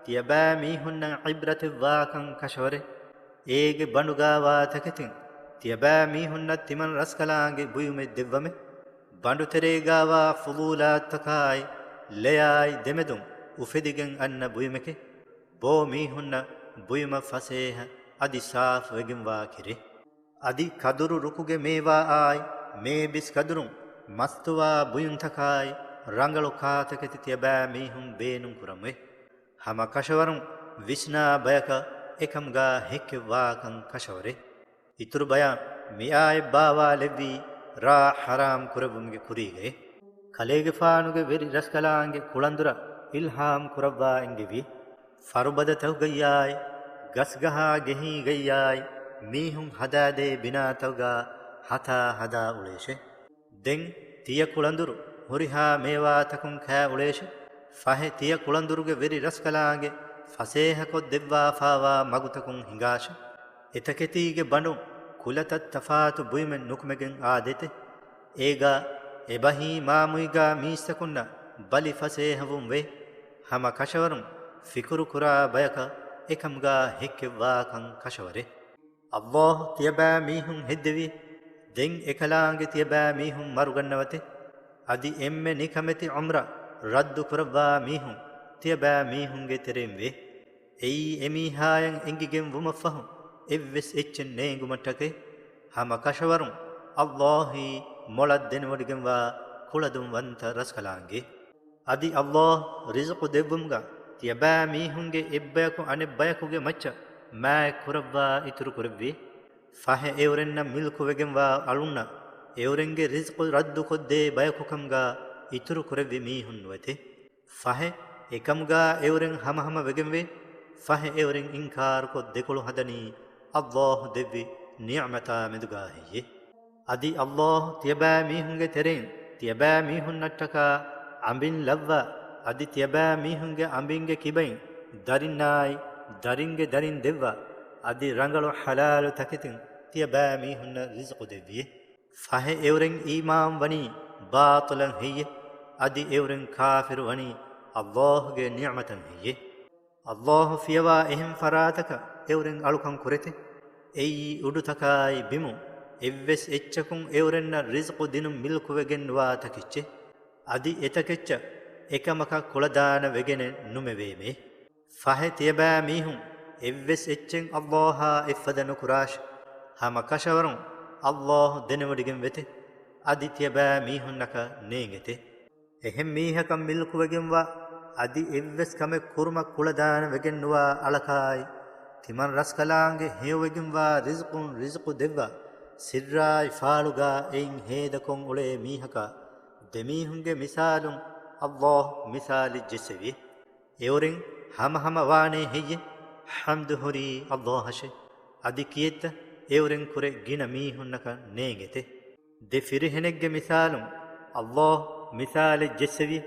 ތިޔަބައިމީހުންނަށް ޢިބްރަތެއްވާކަން ކަށަވަރެއް. އޭގެ ބަނޑުގާވާ ތަކެތިން ތިޔަބައިމީހުންނަށް ތިމަން ރަސްކަލާނގެ ބުއިމެއް ދެއްވަމެ. ބަނޑުތެރޭގާވާ ފުޟޫލާތްތަކާއި، ލެޔާއި ދެމެދުން އުފެދިގެން އަންނަ ބުއިމެކެ. ބޯ މީހުންނަށް ބުއިމަށް ފަސޭހަ އަދި ސާފުވެގެންވާ ކިރެ. އަދި ކަދުރު ރުކުގެ މޭވާއާއި، މޭބިސް ކަދުރުން މަސްތުވާ ބުއިންތަކާއި، ރަނގަޅު ކާތަކެތި ތިޔަބައިމީހުން ބޭނުން ކުރަމުވެ. ހަމަ ކަށަވަރުން ވިސްނާ ބަޔަކަށް އެކަމުގާ ހެއްކެއްވާކަން ކަށަވަރެއް. އިތުރު ބަޔާން މިއާޔަތް ބާވާލެއްވީ ރާ ޙަރާމް ކުރެއްވުމުގެ ކުރީގައި. ކަލޭގެފާނުގެ ވެރި ރަސްކަލާނގެ ކުޅަނދުރަށް އިލްހާމް ކުރައްވާ އެންގެވި. ފަރުބަދަތަކުގައްޔާއި، ގަސްގަހާ ގެހީގައްޔާއި، މީހުން ހަދާދޭ ބިނާތަކުގާ ހަތާ ހަދާ އުޅޭށެ. ދެން ތިޔަ ކުޅަނދުރު ހުރިހާ މޭވާތަކުން ކާ އުޅޭށެ. ފަހެ ތިޔަ ކުޅަނދުރުގެ ވެރި ރަސްކަލާނގެ ފަސޭހަކޮށް ދެއްވާފާވާ މަގުތަކުން ހިނގާށެ. އެތަކެތީގެ ބަނޑުން ކުލަތައް ތަފާތު ބުއިމެއް ނުކުމެގެން އާދޭތެ. އޭގާ އެބަހީ މާމުއިގާ މީސްތަކުންނަށް ބަލި ފަސޭހަވުން ވޭ. ހަމަ ކަށަވަރުން ފިކުރު ކުރާ ބަޔަކަށް އެކަމުގާ ހެއްކެއްވާކަން ކަށަވަރެއް. ﷲ ތިޔަބައިމީހުން ހެއްދެވި. ދެން އެކަލާނގެ ތިޔަބައިމީހުން މަރުގަންނަވަތެ. އަދި އެންމެ ނިކަމެތި ޢުމްރަށް ރައްދު ކުރައްވާ މީހުން ތިޔަބައިމީހުންގެ ތެރެއިން ވޭ. އެއީ އެމީހާޔަށް އެނގިގެން ވުމަށްފަހު އެއްވެސް އެއްޗެއް ނޭނގުމަށްޓަކައި. ހަމަ ކަށަވަރުން ﷲ އީ މޮޅަށް ދެނެވޮޑިގެންވާ ކުޅަދުންވަންތަ ރަސްކަލާނގެ. އަދި ﷲ ރިޒުޤު ދެއްވުމުގަ ތިޔަބައިމީހުންގެ އެއްބަޔަކު އަނެއްބަޔަކުގެ މައްޗަށް މާތް ކުރައްވާ އިތުރު ކުރެއްވި. ފަހެ އެއުރެންނަށް މިލްކުވެގެންވާ އަޅުންނަށް އެއުރެންގެ ރިޒުޤު ރައްދުކޮށްދޭ ބަޔަކުކަމުގާ އިތުރު ކުރެއްވި މީހުން ނުވެތެ. ފަހެ އެކަމުގާ އެއުރެން ހަމަހަމަ ވެގެންވޭ. ފަހެ އެއުރެން އިންކާރުކޮށް ދެކޮޅު ހަދަނީ ﷲ ދެއްވި ނިޢުމަތާ މެދުގާ ހެއްޔޭ؟ އަދި ﷲ ތިޔަބައިމީހުންގެ ތެރެއިން ތިޔަބައިމީހުންނަށްޓަކާ އަނބިން ލައްވާ، އަދި ތިޔަބައިމީހުންގެ އަނބިންގެ ކިބައިން ދަރިންނާއި، ދަރިންގެ ދަރިން ދެއްވާ، އަދި ރަނގަޅު ޙަލާލު ތަކެތިން ތިޔަބައިމީހުންނަށް ރިޒުޤު ދެއްވި. ފަހެ އެއުރެން އީމާން ވަނީ ބާޠިލަށް ހެއްޔެ؟ އަދި އެއުރެން ކާފިރު ވަނީ ﷲ ގެ ނިޢުމަތަށް ހެއްޔެ؟ ﷲ ފިޔަވާ އެހެން ފަރާތަކަށް އެއުރެން އަޅުކަން ކުރެތެ؟ އެއީ އުޑުތަކާއި ބިމުން އެއްވެސް އެއްޗަކުން އެއުރެންނަށް ރިޒުޤު ދިނުން މިލްކުވެގެން ނުވާ ތަކެއްޗެއް. އަދި އެތަކެއްޗަށް އެކަމަކަށް ކުޅަދާނަ ވެގެނެއް ނުމެވޭމޭ. ފަހެ ތިޔަބައިމީހުން އެއްވެސް އެއްޗެއް އައްލާހާ އެއްފަދަ ނުކުރާށި. ހަމަ ކަށަވަރުން އައްލާހު ދެނެވޮޑިގެން ވެތެ. އަދި ތިޔަބައިމީހުންނަކަށް ނޭނގެތެ. އެހެން މީހަކަށް މިލްކުވެގެންވާ، އަދި އެއްވެސް ކަމެއް ކުރުމަށް ކުޅަދާނަ ވެގެންނުވާ އަޅަކާއި، ތިމަން ރަސްކަލާނގެ ހެޔޮވެގެންވާ ރިޒްޤުން ރިޒްޤު ދެއްވާ، ސިއްރާއި ފާޅުގާ އެއިން ހޭދަކޮށް އުޅޭ މީހަކާ، ދެމީހުންގެ މިސާލުން އައްލާހު މިސާލެއް ޖެއްސެވި. އެއުރެން ހަމަހަމަ ވާނޭ ހެއްޔެ؟ ޙަމްދު ހުރީ އައްލާހަށޭ. އަދި ކިއެއްތަ އެއުރެން ކުރެ ގިނަ މީހުންނަކަށް ނޭނގެތެ. ދެ ފިރިހެނެއްގެ މިސާލުން އައްލާހު މިސާލެއް ޖެއްސެވި.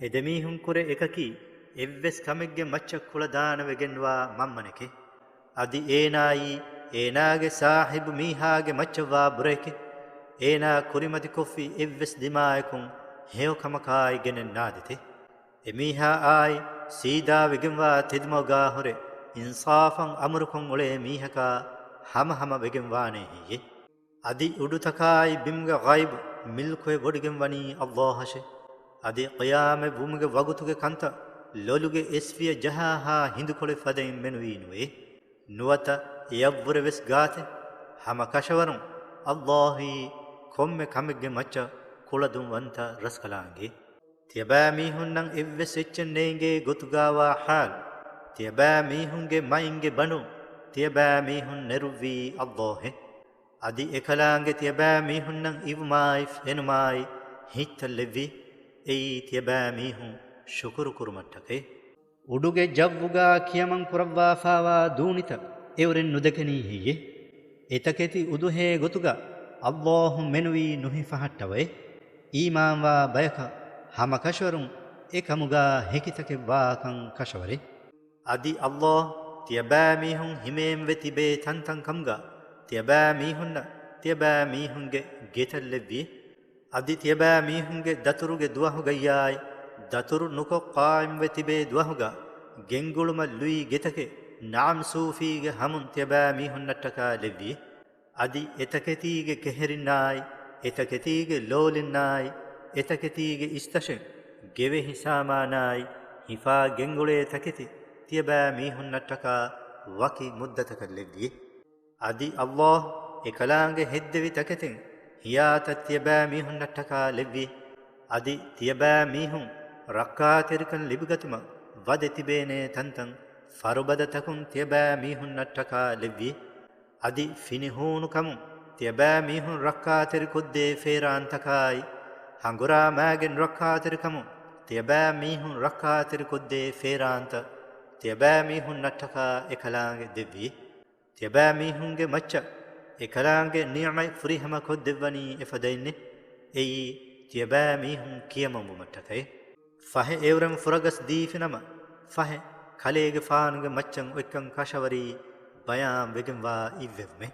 އެ ދެމީހުން ކުރެ އެކަކީ އެއްވެސް ކަމެއްގެ މައްޗަށް ކުޅަދާނަވެގެންވާ މަންމަނެކޭ. އަދި އޭނާއީ އޭނާގެ ސާހިބު މީހާގެ މައްޗަށްވާ ބުރައެކޭ. އޭނާ ކުރިމަތިކޮށްފި އެއްވެސް ދިމާއަކުން ހެޔޮ ކަމަކާއި ގެނެއް ނާދެތެ. އެމީހާ އާއި ސީދާވެގެންވާ ތެދުމަގާ ހުރެ އިންސާފަށް އަމުރުކޮށް އުޅޭ މީހަކާ ހަމަހަމަ ވެގެން ވާނޭ ހެއްޔެ؟ އަދި އުޑުތަކާއި ބިމުގެ ޣައިބު މިލްކުވެ ވޮޑިގެން ވަނީ އައްލާހަށޭ. އަދި ޤިޔާމަތް ވުމުގެ ވަގުތުގެ ކަންތައް ލޮލުގެ އެސްފިޔަ ޖަހާހާ ހިނދުކޮޅެއް ފަދައިން މެނުވީ ނުވޭ. ނުވަތަ އެޔަށްވުރެ ވެސް ގާތެ. ހަމަ ކަށަވަރުން އައްލާހީ ކޮންމެ ކަމެއްގެ މައްޗަށް ކުޅަދުންވަންތަ ރަސްކަލާނގެ. ތިޔަބައިމީހުންނަށް އެއްވެސް އެއްޗެއް ނޭނގޭ ގޮތުގާވާ ޙާލު، ތިޔަބައިމީހުންގެ މައިންގެ ބަނޑުން ތިޔަބައިމީހުން ނެރުއްވީ އައްލާހެ. އަދި އެކަލާނގެ ތިޔަބައިމީހުންނަށް އިވުމާއި ފެނުމާއި ހިތްތައް ލެއްވީ. އެއީ ތިޔަބައިމީހުން ޝުކުރު ކުރުމަށްޓަކައި. އުޑުގެ ޖައްވުގާ ކިޔަމަން ކުރައްވާފާވާ ދޫނިތައް އެއުރެން ނުދެކެނީ ހެއްޔެ؟ އެތަކެތި އުދުހޭ ގޮތުގަ އައްލާހު މެނުވީ ނުހިފަހައްޓަވައެ. އީމާންވާ ބަޔަކަށް ހަމަކަށަވަރުން އެކަމުގާ ހެކިތަކެއް ވާކަން ކަށަވަރެ. އަދި އައްލާހު ތިޔަބައިމީހުން ހިމޭންވެ ތިބޭ ތަންތަން ކަމުގާ ތިޔަބައިމީހުންނަށް ތިޔަބައިމީހުންގެ ގެތައް ލެއްވި. އަދި ތިޔަބައިމީހުންގެ ދަތުރުގެ ދުވަހުގައްޔާއި، ދަތުރު ނުކޮށް ޤާއިމްވެ ތިބޭ ދުވަހުގަ ގެންގުޅުމަށް ލުއި ގެތަކެއް ނަޢަމް ސޫފީގެ ހަމުން ތިޔަބައިމީހުންނަށްޓަކާ ލެއްވި. އަދި އެތަކެތީގެ ކެހެރިންނާއި، އެތަކެތީގެ ލޯލިންނާއި، އެތަކެތީގެ އިސްތަށެއް ގެވެހި ސާމާނާއި، ހިފާ ގެންގުޅޭ ތަކެތި ތިޔަބައިމީހުންނަށްޓަކާ ވަކި މުއްދަތަކަށް ލެއްވި. އަދި އައްލާހު އެކަލާނގެ ހެއްދެވި ތަކެތިން ހިޔާތައް ތިޔަބައިމީހުންނަށްޓަކާ ލެއްވި. އަދި ތިޔަބައިމީހުން ރައްކާތެރިކަން ލިބިގަތުމަށް ވަދެ ތިބޭނޭ ތަންތަން ފަރުބަދަތަކުން ތިޔަބައިމީހުންނަށްޓަކާ ލެއްވި. އަދި ފިނިހޫނުކަމުން ތިޔަބައިމީހުން ރައްކާތެރިކޮށްދޭ ފޭރާންތަކާއި، ހަނގުރާމައިގެން ރައްކާތެރިކަމުން ތިޔަބައިމީހުން ރައްކާތެރިކޮށްދޭ ފޭރާންތައް ތިޔަބައިމީހުންނަށްޓަކާ އެކަލާނގެ ދެއްވި. ތިޔަބައިމީހުންގެ މައްޗަށް އެކަލާނގެ ނިޢުމަތް ފުރިހަމަ ކޮށްދެއްވަނީ އެފަދައިންނޭ. އެއީ ތިޔަބައިމީހުން ކިޔަމަންވުމަށްޓަކައި. ފަހެ އެއުރެން ފުރަގަސް ދީފިނަމަ، ފަހެ ކަލޭގެފާނުގެ މައްޗަށް އޮތްކަން ކަށަވަރީ ބަޔާން ވެގެންވާ އިއްވެވުމޭ.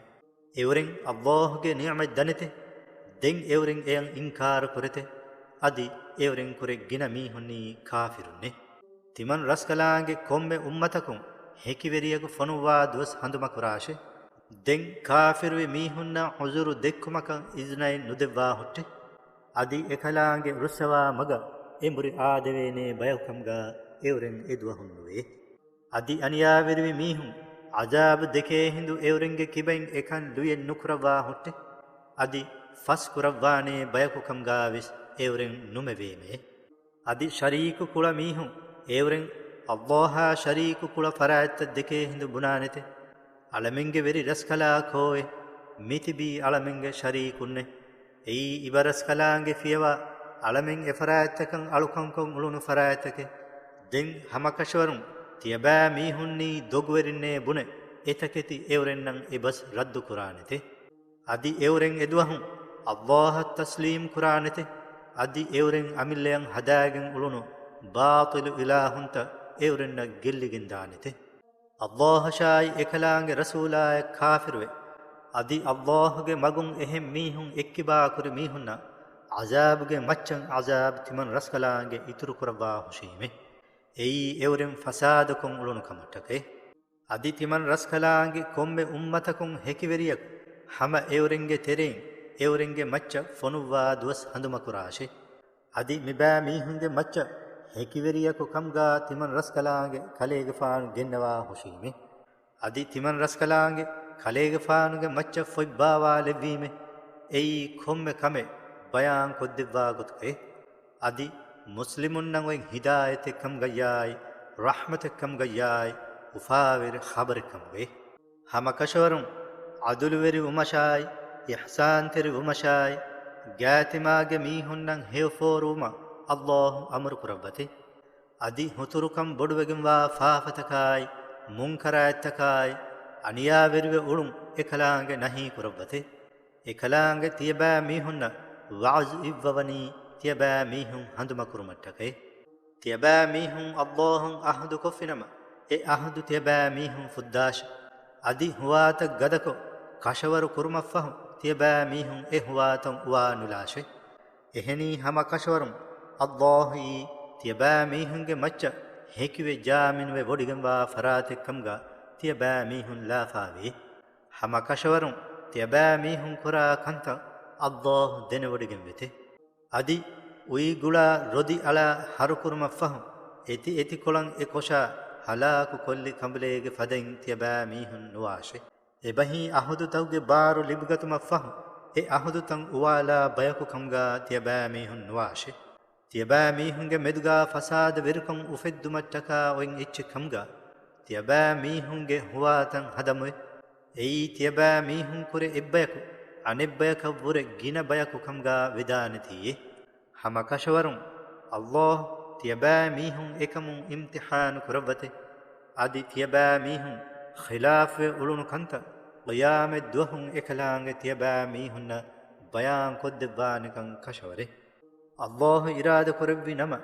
އެއުރެން އައްލާހުގެ ނިޢުމަތް ދަނެތެ. ދެން އެއުރެން އެޔަށް އިންކާރު ކުރެތެ. އަދި އެއުރެން ކުރެ ގިނަ މީހުންނީ ކާފިރުންނޭ. ތިމަން ރަސްކަލާނގެ ކޮންމެ އުއްމަތަކުން ހެކިވެރިޔަކު ފޮނުއްވާ ދުވަސް ހަނދުމަކުރާށޭ. ދެން ކާފިރުވި މީހުންނަށް ޢުޛުރު ދެއްކުމަކަށް އިޒުނައެއް ނުދެއްވާ ހުއްޓެ. އަދި އެކަލާނގެ ރުއްސަވާ މަގަށް އެނބުރި އާދެވޭނޭ ބަޔަކު ކަމުގާ އެއުރެން އެދުވަހުން ނުވޭ. އަދި އަނިޔާވެރިވި މީހުން ޢަޒާބު ދެކޭ ހިނދު އެއުރެންގެ ކިބައިން އެކަން ލުޔެއް ނުކުރައްވާ ހުއްޓެ. އަދި ފަސް ކުރައްވާނޭ ބަޔަކު ކަމުގާވެސް އެއުރެން ނުމެވޭމޭ. އަދި ޝަރީކު ކުޅަ މީހުން އެއުރެން އައްލާހާ ޝަރީކު ކުޅަ ފަރާތްތައް ދެކޭ ހިނދު ބުނާނެތެ. އަޅަމެންގެ ވެރި ރަސްކަލާކޯއެ؟ މިތިބީ އަޅަމެންގެ ޝަރީކުންނެ. އެއީ އިބަރަސްކަލާނގެ ފިޔަވާ އަޅަމެން އެފަރާތްތަކަށް އަޅުކަންކޮށް އުޅުނު ފަރާތްތަކެ. ދެން ހަމަކަށަވަރުން ތިޔަބައިމީހުންނީ ދޮގުވެރިންނޭ ބުނެ، އެތަކެތި އެއުރެންނަށް އެބަސް ރައްދު ކުރާނެތެ. އަދި އެއުރެން އެދުވަހު އައްލާހަށް ތަސްލީމް ކުރާނެތެ. އަދި އެއުރެން އަމިއްލަޔަށް ހަދާގެން އުޅުނު ބާޠިލު އިލާހުންތައް އެއުރެންނަށް ގެއްލިގެންދާނެތެ. އައްލާހަށާއި އެކަލާނގެ ރަސޫލާއަށް ކާފިރުވެ، އަދި އައްލާހުގެ މަގުން އެހެން މީހުން އެއްކިބާކުރި މީހުންނަށް ޢަޒާބުގެ މައްޗަށް ޢަޒާބު ތިމަން ރަސްކަލާނގެ އިތުރުކުރައްވާ ހުށީމެ. އެއީ އެއުރެން ފަސާދަކޮށް އުޅުނު ކަމަށްޓަކައި. އަދި ތިމަން ރަސްކަލާނގެ ކޮންމެ އުއްމަތަކުން ހެކިވެރިޔަކު ހަމަ އެއުރެންގެ ތެރެއިން އެއުރެންގެ މައްޗަށް ފޮނުއްވާ ދުވަސް ހަނދުމަކުރާށޭ. އަދި މިބައިމީހުންގެ މައްޗަށް ހެކިވެރިޔަކު ކަމުގާ ތިމަން ރަސްކަލާނގެ ކަލޭގެފާނު ގެންނަވާ ހުށީމެ. އަދި ތިމަން ރަސްކަލާނގެ ކަލޭގެފާނުގެ މައްޗަށް ފޮތްބާވާލެއްވީމެ. އެއީ ކޮންމެ ކަމެއް ބަޔާން ކޮށްދެއްވާ ގޮތުގައި. އަދި މުސްލިމުންނަށް އޮތް ހިދާޔަތެއް ކަމުގައްޔާއި، ރަޙްމަތެއް ކަމުގައްޔާއި، އުފާވެރި ޚަބަރެއް ކަމުގައި. ހަމަކަށަވަރުން ޢަދުލުވެރި ވުމަށާއި، އިޙްސާންތެރި ވުމަށާއި، ގާތިމާގެ މީހުންނަށް ހެޔޮ ފޯރުވުމަށް ﷲ އަމުރު ކުރައްވަތި. އަދި ހުތުރުކަން ބޮޑުވެގެންވާ ފާފަތަކާއި، މުންކަރާތްތަކާއި، އަނިޔާވެރިވެ އުޅުން އެކަލާނގެ ނަހީ ކުރައްވަތި. އެކަލާނގެ ތިޔަބައިމީހުންނަށް ވަޢުޒު އިއްވަވަނީ ތިޔަބައިމީހުން ހަނދުމަކުރުމަށްޓަކައި. ތިޔަބައިމީހުން ﷲ އަށް ޢަހުދު ކޮށްފިނަމަ، އެ ޢަހުދު ތިޔަބައިމީހުން ފުއްދާށެ. އަދި ހުވާތައް ގަދަކޮށް، ކަށަވަރު ކުރުމަށްފަހު ތިޔަބައިމީހުން އެ ހުވާތައް އުވާ ނުލާށެ. އެހެނީ ހަމަ ކަށަވަރުން ﷲ އީ ތިޔަބައިމީހުންގެ މައްޗަށް ހެކިވެ ޖާމިނުވެ ވޮޑިގެންވާ ފަރާތެއް ކަމުގަ ތިޔަބައިމީހުން ލާފާވޭ. ހަމަ ކަށަވަރުން ތިޔަބައިމީހުން ކުރާ ކަންތައް ﷲ ދެނެވޮޑިގެން ވެތެ. އަދި އުއިގުޅާ ރޮދި އަޅާ ހަރުކުރުމަށްފަހު، އެތި އެތިކޮޅަށް އެ ކޮށާ ހަލާކު ކޮށްލި ކަނބުލޭގެ ފަދައިން ތިޔަބައިމީހުން ނުވާށެ. އެބަހީ އަހުދުތަކުގެ ބާރު ލިބިގަތުމަށްފަހު، އެ އަހުދުތައް އުވާލާ ބަޔަކު ކަމުގަ ތިޔަބައިމީހުން ނުވާށެ. ތިޔަބައިމީހުންގެ މެދުގަ ފަސާދަ ވެރިކަން އުފެއްދުމަށްޓަކާ އޮތް އެއްޗެއް ކަމުގަ، ތިޔަބައިމީހުންގެ ހުވާތައް ހަދަމުވެ. އެއީ ތިޔަބައިމީހުންކުރެ އެއްބަޔަކު އަނެއްބަޔަކަށްވުރެ ގިނަ ބަޔަކު ކަމުގަ ވެދާނެތީއޭ. ހަމަ ކަށަވަރުން ﷲ ތިޔަބައިމީހުން އެކަމުން އިމްތިޙާނު ކުރައްވަތެ. އަދި ތިޔަބައިމީހުން ޚިލާފުވެ އުޅުނު ކަންތައް ޤިޔާމަތް ދުވަހުން އެކަލާނގެ ތިޔަބައިމީހުންނަށް ބަޔާން ކޮށްދެއްވާނެކަން ކަށަވަރެ. ﷲ އިރާދަ ކުރެއްވި ނަމަ،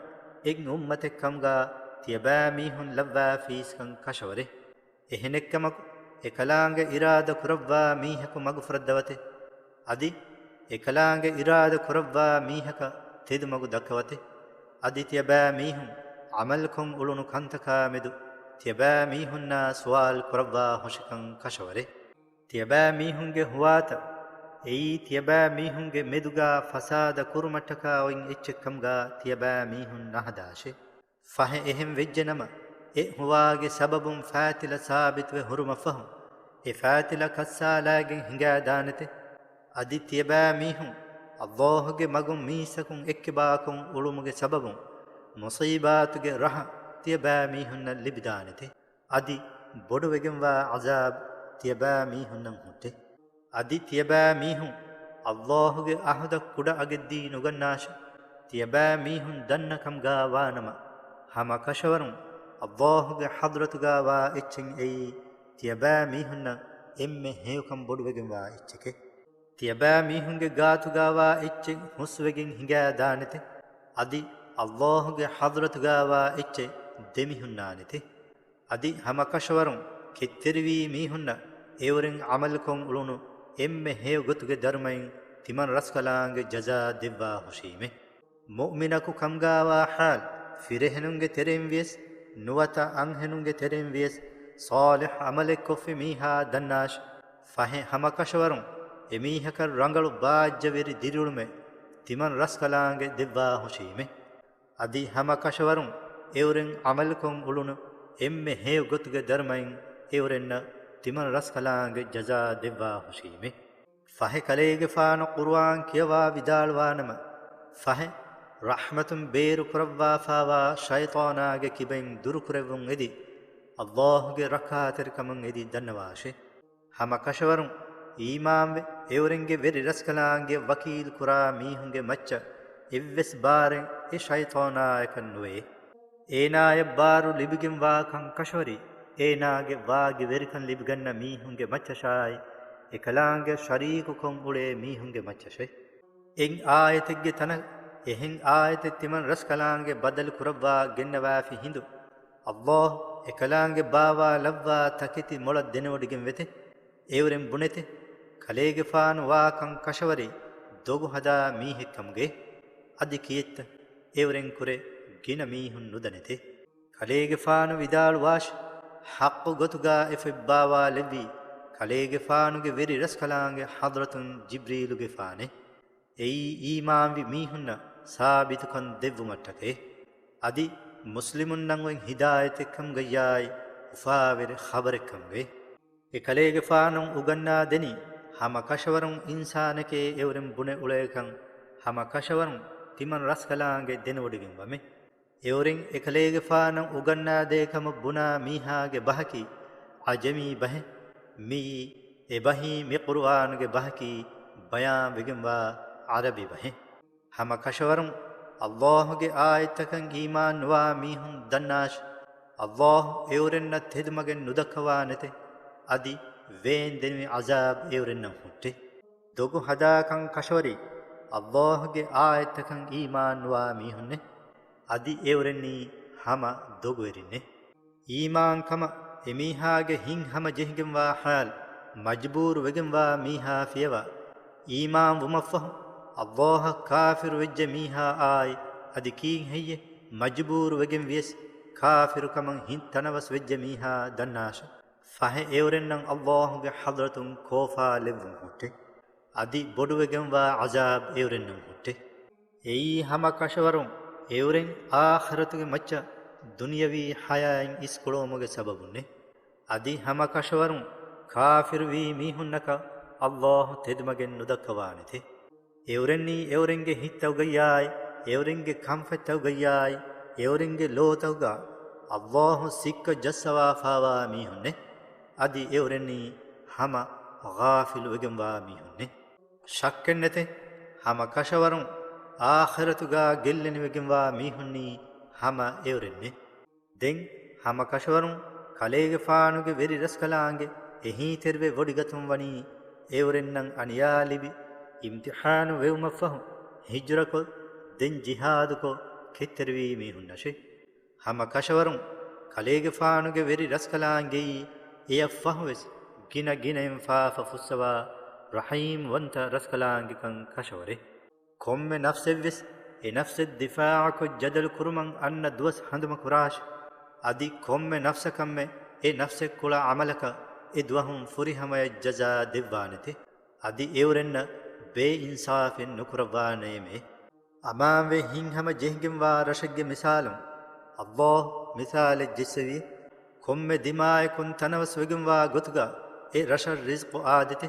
އެއް އުއްމަތެއް ކަމުގަ ތިޔަބައިމީހުން ލައްވާފީސްކަން ކަށަވަރެ. އެހެނެއްކަމަކު، އެކަލާނގެ އިރާދަ ކުރައްވާ މީހަކު މަގުފުރައްދަވަތެ. އަދި އެކަލާނގެ އިރާދަ ކުރައްވާ މީހަކަށް ތެދުމަގު ދައްކަވަތެ. އަދި ތިޔަބައިމީހުން ޢަމަލުކޮށް އުޅުނު ކަންތަކާ މެދު ތިޔަބައިމީހުންނާ ސުވާލު ކުރައްވާ ހުށިކަން ކަށަވަރެ. ތިޔަބައިމީހުންގެ ހުވާތައް އެއީ ތިޔަބައިމީހުންގެ މެދުގަ ފަސާދަ ކުރުމަށްޓަކާ އޮތް އެއްޗެއްކަމުގަ ތިޔަބައިމީހުން ނަހަދާށެ. ފަހެ އެހެން ވެއްޖެނަމަ، އެ ހުވާގެ ސަބަބުން ފާތިލަ ސާބިތުވެ ހުރުމަށްފަހު، އެ ފާތިލަ ކައްސާލާގެން ހިނގާދާނެތެ. އަދި ތިޔަބައިމީހުން ﷲ ގެ މަގުން މީސްތަކުން އެއްކިބާކޮށް އުޅުމުގެ ސަބަބުން މުޞީބާތުގެ ރަހަ ތިޔަބައިމީހުންނަށް ލިބިދާނެތެ. އަދި ބޮޑުވެގެންވާ ޢަޒާބު ތިޔަބައިމީހުންނަށް ހުއްޓެ. އަދި ތިޔަބައިމީހުން ﷲ ގެ ޢަހުދަށް ކުޑަ އަގެއްދީ ނުގަންނާށެ. ތިޔަބައިމީހުން ދަންނަ ކަމުގަ ވާނަމަ، ހަމަ ކަށަވަރުން ﷲ ގެ ޙަޟްރަތުގަ ވާ އެއްޗެއް އެއީ ތިޔަބައިމީހުންނަށް އެންމެ ހެޔޮކަން ބޮޑުވެގެންވާ އެއްޗެކެ. ތިޔަބައިމީހުންގެ ގާތުގަ ވާ އެއްޗެއް ހުސްވެގެން ހިނގާދާނެތެ. އަދި ﷲ ގެ ޙަޟްރަތުގަ ވާ އެއްޗެއް ދެމިހުންނާނެތެ. އަދި ހަމަކަށަވަރުން ކެތްތެރިވީ މީހުންނަށް އެއުރެން ޢަމަލުކޮށް އުޅުނު އެންމެ ހެޔޮ ގޮތުގެ ދަރުމައިން ތިމަން ރަސްކަލާނގެ ޖަޒާ ދެއްވާ ހުށީމެ. މުއުމިނަކު ކަމުގަ ވާ ޙާލު، ފިރިހެނުންގެ ތެރެއިން ވިޔަސް، ނުވަތަ އަންހެނުންގެ ތެރެއިން ވިޔަސް، ޞާލިޙު ޢަމަލެއް ކޮށްފި މީހާ ދަންނާށި. ފަހެ ހަމަކަށަވަރުން އެމީހަކަށް ރަނގަޅު ބާއްޖަވެރި ދިރިއުޅުމެއް ތިމަން ރަސްކަލާނގެ ދެއްވާ ހުށީމެ. އަދި ހަމަކަށަވަރުން އެއުރެން ޢަމަލުކޮށް އުޅުނު އެންމެ ހެޔޮ ގޮތުގެ ދަރުމައިން އެއުރެންނަށް ތިމަން ރަސްކަލާނގެ ޖަޒާ ދެއްވާ ހުށީމެ. ފަހެ ކަލޭގެފާނު ޤުރުއާން ކިޔަވާ ވިދާޅުވާނަމަ، ފަހެ ރަޙްމަތުން ބޭރު ކުރައްވާފާވާ ޝައިޠާނާގެ ކިބައިން ދުރުކުރެއްވުން އެދި، ﷲ ގެ ރައްކާތެރިކަމުން އެދި ދަންނަވާށެ. ހަމަ ކަށަވަރުން އީމާންވެ، އެއުރެންގެ ވެރި ރަސްކަލާނގެ ވަކީލު ކުރާ މީހުންގެ މައްޗަށް އެއްވެސް ބާރެއް އެ ޝައިޠާނާޔަކަށް ނުވޭ. އޭނާޔަށް ބާރު ލިބިގެންވާކަން ކަށަވަރީ، އޭނާގެ ވާގި ވެރިކަން ލިބިގަންނަ މީހުންގެ މައްޗަށާއި، އެކަލާނގެ ޝަރީކުކޮށް އުޅޭ މީހުންގެ މައްޗަށެ. އެއް އާޔަތެއްގެ ތަނަށް އެހެން އާޔަތެއް ތިމަން ރަސްކަލާނގެ ބަދަލު ކުރައްވާ ގެންނަވާފި ހިނދު، ﷲ އެކަލާނގެ ބާވާ ލައްވާ ތަކެތި މޮޅަށް ދެނެވޮޑިގެން ވެތެ. އެއުރެން ބުނެތެ، ކަލޭގެފާނު ވާކަން ކަށަވަރީ ދޮގު ހަދާ މީހެއްކަމުގެ. އަދި ކިއެއްތަ އެއުރެން ކުރެ ގިނަ މީހުން ނުދަނެތެ. ކަލޭގެފާނު ވިދާޅުވާށި، ޙައްޤު ގޮތުގާ އެ ފޮތްބާވާލެއްވީ ކަލޭގެފާނުގެ ވެރި ރަސްކަލާނގެ ޙަޟްރަތުން ޖިބްރީލުގެފާނެ. އެއީ އީމާންވި މީހުންނަށް ސާބިތުކަން ދެއްވުމަށްޓަކައި. އަދި މުސްލިމުންނަށް އޮތް ހިދާޔަތެއްކަމުގައްޔާއި އުފާވެރި ޚަބަރެއްކަމުގައި. އެކަލޭގެފާނު އުގަންނާދެނީ، ހަމަ ކަށަވަރުން އިންސާނެކޭ އެއުރެން ބުނެ އުޅޭކަން، ހަމަ ކަށަވަރުން ތިމަން ރަސްކަލާނގެ ދެނެވޮޑިގެންވަމެ. އެއުރެން އެކަލޭގެފާނަށް އުގަންނާދޭ ކަމަށް ބުނާ މީހާގެ ބަހަކީ، އަޖަމީ ބަހެއް. މިއީ އެބަހީ މި ޤުރުއާނުގެ ބަހަކީ، ބަޔާންވެގެންވާ ޢަރަބި ބަހެއް. ހަމަ ކަށަވަރުން ﷲ ގެ އާޔަތްތަކަށް އީމާން ނުވާ މީހުން ދަންނާށި! ﷲ އެއުރެންނަށް ތެދުމަގެއް ނުދައްކަވާނެތެ، އަދި ވޭންދެނިވި ޢަޒާބް އެއުރެންނަށް ހުއްޓެ. ދޮގު ހަދާކަން ކަށަވަރީ، ﷲ ގެ އާޔަތްތަކަށް އީމާން ނުވާ މީހުންނެ، އަދި އެއުރެންނީ ހަމަ ދޮގުވެރިންނެ. އީމާންކަމަށް އެމީހާގެ ހިތް ހަމަޖެހިގެންވާ ޙާލު، މަޖުބޫރު ވެގެންވާ މީހާ ފިޔަވާ، އީމާން ވުމަށްފަހު ﷲ އަށް ކާފިރު ވެއްޖެ މީހާ އާއި، އަދި ކީއްހެއްޔެ މަޖުބޫރު ވެގެން ވިޔަސް ކާފިރު ކަމަށް ހިތް ތަނަވަސް ވެއްޖެ މީހާ ދަންނާށެ. ފަހެ އެއުރެންނަށް ﷲ ގެ ޙަޟްރަތުން ކޯފާ ލެއްވުން ހުއްޓެ. އަދި ބޮޑުވެގެންވާ ޢަޒާބް އެއުރެންނަށް ހުއްޓެ. އެއީ ހަމަ ކަށަވަރުން އެއުރެން އާޚިރަތުގެ މައްޗަށް ދުނިޔަވީ ޙަޔާތް އިސްކުޅުވުމުގެ ސަބަބުންނެ. އަދި ހަމަ ކަށަވަރުން ކާފިރުވީ މީހުންނަކަށް ﷲ ތެދުމަގެއް ނުދައްކަވާނެތެ. އެއުރެންނީ އެއުރެންގެ ހިތްތައުގައްޔާއި، އެއުރެންގެ ކަންފަތްތައުގައްޔާއި، އެއުރެންގެ ލޯތަކުގަ ﷲ ސިއްކަ ޖައްސަވާފާވާ މީހުންނެ. އަދި އެއުރެންނީ ހަމަ ޣާފިލުވެގެންވާ މީހުންނެ. ޝައްކެއްނެތެ، ހަމަ ކަށަވަރުން އާޚިރަތުގަ ގެއްލެނިވެގެންވާ މީހުންނީ ހަމަ އެއުރެންނެ. ދެން ހަމަ ކަށަވަރުން ކަލޭގެފާނުގެ ވެރި ރަސްކަލާނގެ އެހީތެރިވެ ވޮޑިގަތުން ވަނީ އެއުރެންނަށް އަނިޔާ ލިބި، އިމްތިޙާނު ވެވުމަށްފަހު ހިޖްރަކޮށް، ދެން ޖިހާދުކޮށް، ކެތްތެރިވީ މީހުންނަށެ. ހަމަ ކަށަވަރުން ކަލޭގެފާނުގެ ވެރި ރަސްކަލާނގެއީ އެޔަށްފަހުވެސް ގިނަ ގިނައިން ފާފަ ފުއްސަވާ ރަޙީމް ވަންތަ ރަސްކަލާނގެކަން ކަށަވަރެއް. ކޮންމެ ނަފްސެއްވެސް އެ ނަފްސެއް ދިފާޢުކޮށް ޖަދަލު ކުރުމަށް އަންނަ ދުވަސް ހަނދުމަ ކުރާށި! އަދި ކޮންމެ ނަފްސަކަށްމެ އެ ނަފްސެއް ކުޅަ ޢަމަލަކަށް އެ ދުވަހުން ފުރިހަމަޔަށް ޖަޒާ ދެއްވާނެތެ. އަދި އެއުރެންނަށް ބޭއިންސާފެއް ނުކުރައްވާނެއޭމެ. އަމާންވެ ހިތްހަމަ ޖެހިގެންވާ ރަށެއްގެ މިސާލުން، ﷲ މިސާލެއް ޖެއްސެވި. ކޮންމެ ދިމާޔަކުން ތަނަވަސްވެގެންވާ ގޮތުގަ އެ ރަށަށް ރިޒްޤު އާދެތެ.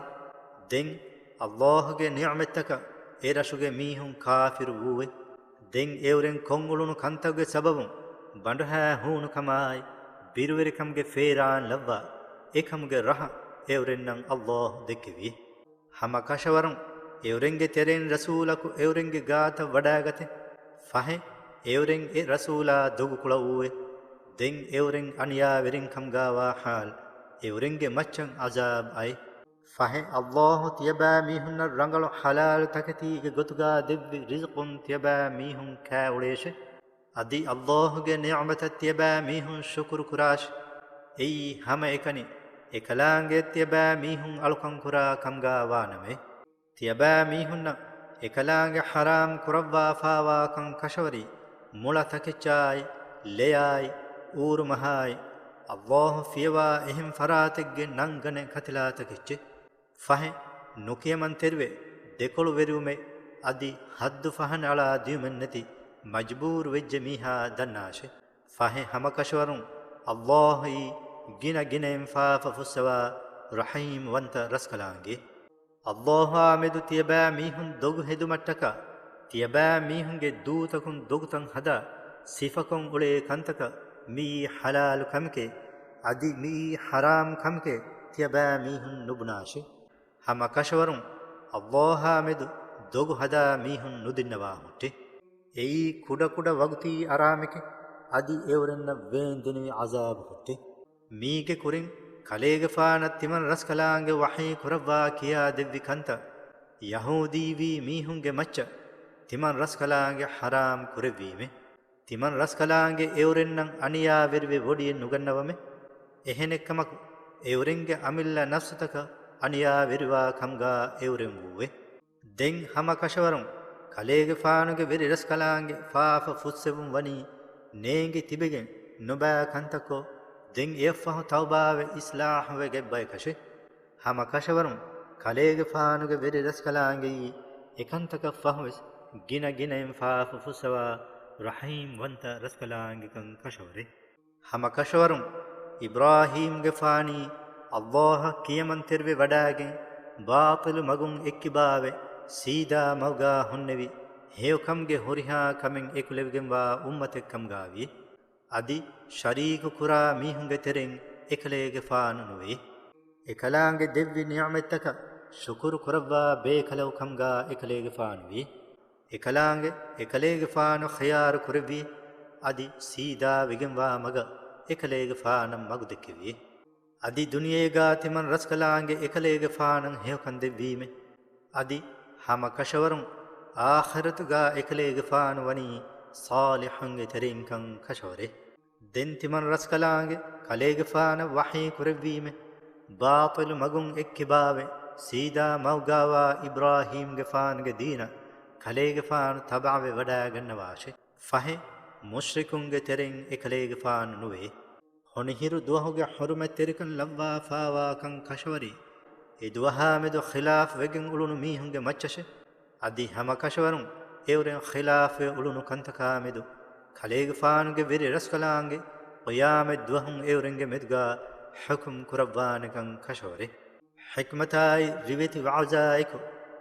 ދެން ﷲ ގެ ނިޢުމަތްތަކަށް އެ ރަށުގެ މީހުން ކާފިރު ވޫއެ. ދެން އެއުރެން ކޮށްއުޅުނު ކަންތަކުގެ ސަބަބުން ބަނޑުހައި ހޫނުކަމާއި، ބިރުވެރިކަމުގެ ފޭރާން ލައްވާ، އެކަމުގެ ރަހަ އެއުރެންނަށް ﷲ ދެއްކެވި. ހަމަ ކަށަވަރުން އެއުރެންގެ ތެރެއިން ރަސޫލަކު އެއުރެންގެ ގާތަށް ވަޑައިގަތެ. ފަހެ އެއުރެން އެ ރަސޫލާ ދޮގުކުޅަ ވޫއެ. ދެން އެއުރެން އަނިޔާވެރިން ކަމުގާވާ ޙާލު އެއުރެންގެ މައްޗަށް ޢަޒާބް އައި. ފަހެ ﷲ ތިޔަބައިމީހުންނަށް ރަނގަޅު ޙަލާލު ތަކެތީގެ ގޮތުގާ ދެއްވި ރިޒްޤުން ތިޔަބައިމީހުން ކާއުޅޭށެ. އަދި ﷲ ގެ ނިޢުމަތަށް ތިޔަބައިމީހުން ޝުކުރު ކުރާށި. އެއީ ހަމައެކަނި އެކަލާނގެ ތިޔަބައިމީހުން އަޅުކަން ކުރާ ކަމުގާ ވާނަމޭ. ތިޔަބައިމީހުންނަށް އެކަލާނގެ ޙަރާމް ކުރައްވާފާވާކަން ކަށަވަރީ، މުޅަ ތަކެއްޗާއި، ލެޔާއި، އޫރުމަހާއި، ﷲ ފިޔަވާ އެހެން ފަރާތެއްގެ ނަންގަނެ ކަތިލާ ތަކެއްޗެއް. ފަހެ، ނުކިޔަމަންތެރިވެ، ދެކޮޅުވެރިވުމެއް، އަދި ޙައްދު ފަހަނައަޅާ ދިޔުމެއްނެތި މަޖުބޫރު ވެއްޖެ މީހާ ދަންނާށެ. ފަހެ ހަމަކަށަވަރުން ﷲ އީ ގިނަ ގިނައިން ފާފަ ފުއްސަވާ ރަޙީމް ވަންތަ ރަސްކަލާނގެ. ﷲ އާ މެދު ތިޔަބައިމީހުން ދޮގު ހެދުމަށްޓަކާ، ތިޔަބައިމީހުންގެ ދޫތަކުން ދޮގުތައް ހަދާ، ސިފަކޮށް އުޅޭ ކަންތަކަށް މިއީ ޙަލާލު ކަމެކޭ، އަދި މިއީ ޙަރާމް ކަމެކޭ ތިޔަބައިމީހުން ނުބުނާށެ. ހަމަ ކަށަވަރުން ﷲ އާ މެދު ދޮގު ހަދާ މީހުން ނުދިންނަވާ ހުއްޓެ. އެއީ ކުޑަކުޑަ ވަގުތީ އަރާމެކެ، އަދި އެއުރެންނަށް ވޭންދެނިވި ޢަޒާބު ހުއްޓެ. މީގެ ކުރިން ކަލޭގެފާނަށް ތިމަން ރަސްކަލާނގެ ވަޙީ ކުރައްވާ ކިޔާ ދެއްވި ކަންތައް، ޔަހޫދީވީ މީހުންގެ މައްޗަށް ތިމަން ރަސްކަލާނގެ ޙަރާމް ކުރެއްވީމެ. ތިމަން ރަސްކަލާނގެ އެއުރެންނަށް އަނިޔާވެރިވެ ވޮޑިއެއް ނުގަންނަވަމެ. އެހެނެއްކަމަކު، އެއުރެންގެ އަމިއްލަ ނަފްސުތަކަށް އަނިޔާވެރިވާ ކަމުގާ އެއުރެން ވޫއެ. ދެން ހަމަ ކަށަވަރުން ކަލޭގެފާނުގެ ވެރި ރަސްކަލާނގެ ފާފަ ފުއްސެވުން ވަނީ ނޭނގި ތިބެގެން ނުބައި ކަންތައްކޮށް، ދެން އެއަށްފަހު ތައުބާވެ އިޞްލާޙުވެގެން ބަޔަކަށެ. ހަމަ ކަށަވަރުން ކަލޭގެފާނުގެ ވެރި ރަސްކަލާނގެއީ އެކަންތަކަށް ފަހުވެސް ގިނަ ގިނައިން ފާފަ ފުއްސަވާ ރަޙީމް ވަންތަ ރަސްކަލާނގެކަން ކަށަވަރޭ. ހަމަ ކަށަވަރުން އިބްރާހީމްގެފާނީ ﷲ އަށް ކިޔަމަންތެރިވެ ވަޑާގެން، ބާޠިލު މަގުން އެއްކިބާވެ، ސީދާ މަގުގާ ހުންނެވި، ހެޔޮކަމުގެ ހުރިހާ ކަމެއް އެކުލެވިގެންވާ އުއްމަތެއްކަމުގާވި. އަދި ޝަރީކު ކުރާ މީހުންގެ ތެރެއިން އެކަލޭގެފާނު ނުވޭ. އެކަލާނގެ ދެއްވި ނިޢުމަތްތަކަށް ޝުކުރު ކުރައްވާ ބޭކަލަކު ކަމުގާ އެކަލޭގެފާނުވީ. އެކަލާނގެ އެކަލޭގެފާނު ޚިޔާރު ކުރެއްވީ. އަދި ސީދާ ވެގެންވާ މަގަށް އެކަލޭގެފާނަށް މަގު ދެއްކެވީ. އަދި ދުނިޔޭގާ ތިމަން ރަސްކަލާނގެ އެކަލޭގެފާނަށް ހެޔޮކަން ދެއްވީމެ. އަދި ހަމަ ކަށަވަރުން އާޚިރަތުގާ އެކަލޭގެފާނު ވަނީ ޞާލިޙުންގެ ތެރެއިންކަން ކަށަވަރޭ. ދެން ތިމަން ރަސްކަލާނގެ ކަލޭގެފާނަށް ވަޙީ ކުރެއްވީމެ، ބާޠިލު މަގުން އެއްކިބާވެ، ސީދާ މަގުގާވާ އިބްރާހީމްގެފާނުގެ ދީނަށް ކަލޭގެފާނު ތަބަޢަވެ ވަޑާގަންނަވާށެ. ފަހެ، މުޝްރިކުންގެ ތެރެއިން އެކަލޭގެފާނު ނުވޭ. ހޮނިހިރު ދުވަހުގެ ޙުރުމަތްތެރިކަން ލައްވާފާވާކަން ކަށަވަރީ، އެ ދުވަހާމެދު ޚިލާފް ވެގެން އުޅުނު މީހުންގެ މައްޗަށެ. އަދި ހަމަ ކަށަވަރުން އެއުރެން ޚިލާފްވެ އުޅުނު ކަންތަކާމެދު، ކަލޭގެފާނުގެ ވެރި ރަސްކަލާނގެ ޤިޔާމަތް ދުވަހުން އެއުރެންގެ މެދުގާ ޙުކުމް ކުރައްވާނެކަން ކަށަވަރޭ. ޙިކްމަތާއި ރިވެތި ވަޢުޒާއެކު،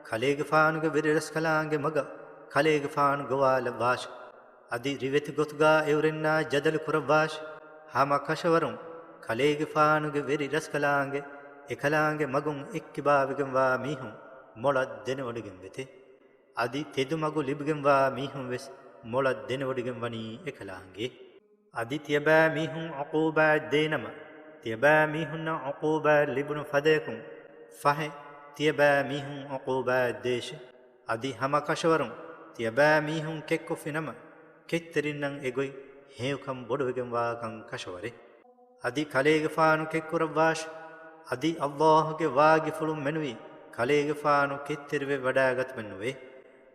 ކަލޭގެފާނުގެ ވެރި ރަސްކަލާނގެ މަގަށް ކަލޭގެފާނު ގޮވާލައްވާށެ. އަދި ރިވެތި ގޮތުގާ އެއުރެންނާ ޖަދަލު ކުރައްވާށެ. ހަމަ ކަށަވަރުން ކަލޭގެފާނުގެ ވެރި ރަސްކަލާނގެ އެކަލާނގެ މަގުން އެއްކިބާވެގެންވާ މީހުން މޮޅަށް ދެނެވޮޑިގެން ވެތެ. އަދި ތެދު މަގު ލިބިގެންވާ މީހުން ވެސް މޮޅަށް ދެނެވޮޑިގެން ވަނީ އެކަލާނގެ. އަދި ތިޔަބައިމީހުން ޢުޤޫބާތް ދޭނަމަ، ތިޔަބައިމީހުންނަށް ޢުޤޫބާތް ލިބުނު ފަދަޔަކުން ފަހެ، ތިޔަބައިމީހުން ޢުޤޫބާތް ދޭށެ. އަދި ހަމަ ކަށަވަރުން ތިޔަބައިމީހުން ކެއްކޮށްފިނަމަ، ކެތްތެރިންނަށް އެގޮތް ހެޔޮކަން ބޮޑުވެގެންވާކަން ކަށަވަރޭ. އަދި ކަލޭގެފާނު ކެއްކުރައްވާށެ. އަދި ﷲ ގެ ވާގިފުޅުން މެނުވީ ކަލޭގެފާނު ކެތްތެރިވެ ވަޑާގަތުމެއް ނުވޭ.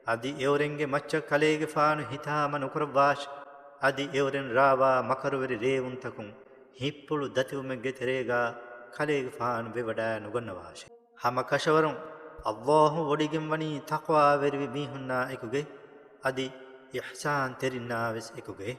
އަދި އެއުރެންގެ މައްޗަށް ކަލޭގެފާނު ހިތާމަ ނުކުރައްވާށެ. އަދި އެއުރެން ރާވާ މަކަރުވެރި ރޭވުންތަކުން ހިތްޕުޅު ދަތިވުމެއްގެ ތެރޭގާ ކަލޭގެފާނު ވެވަޑާ ނުގަންނަވާށެ. ހަމަ ކަށަވަރުން ﷲ ވޮޑިގެން ވަނީ ތަޤްވާވެރިވި މީހުންނާ އެކުގައި، އަދި އިޙްސާންތެރިންނާ ވެސް އެކުގައި.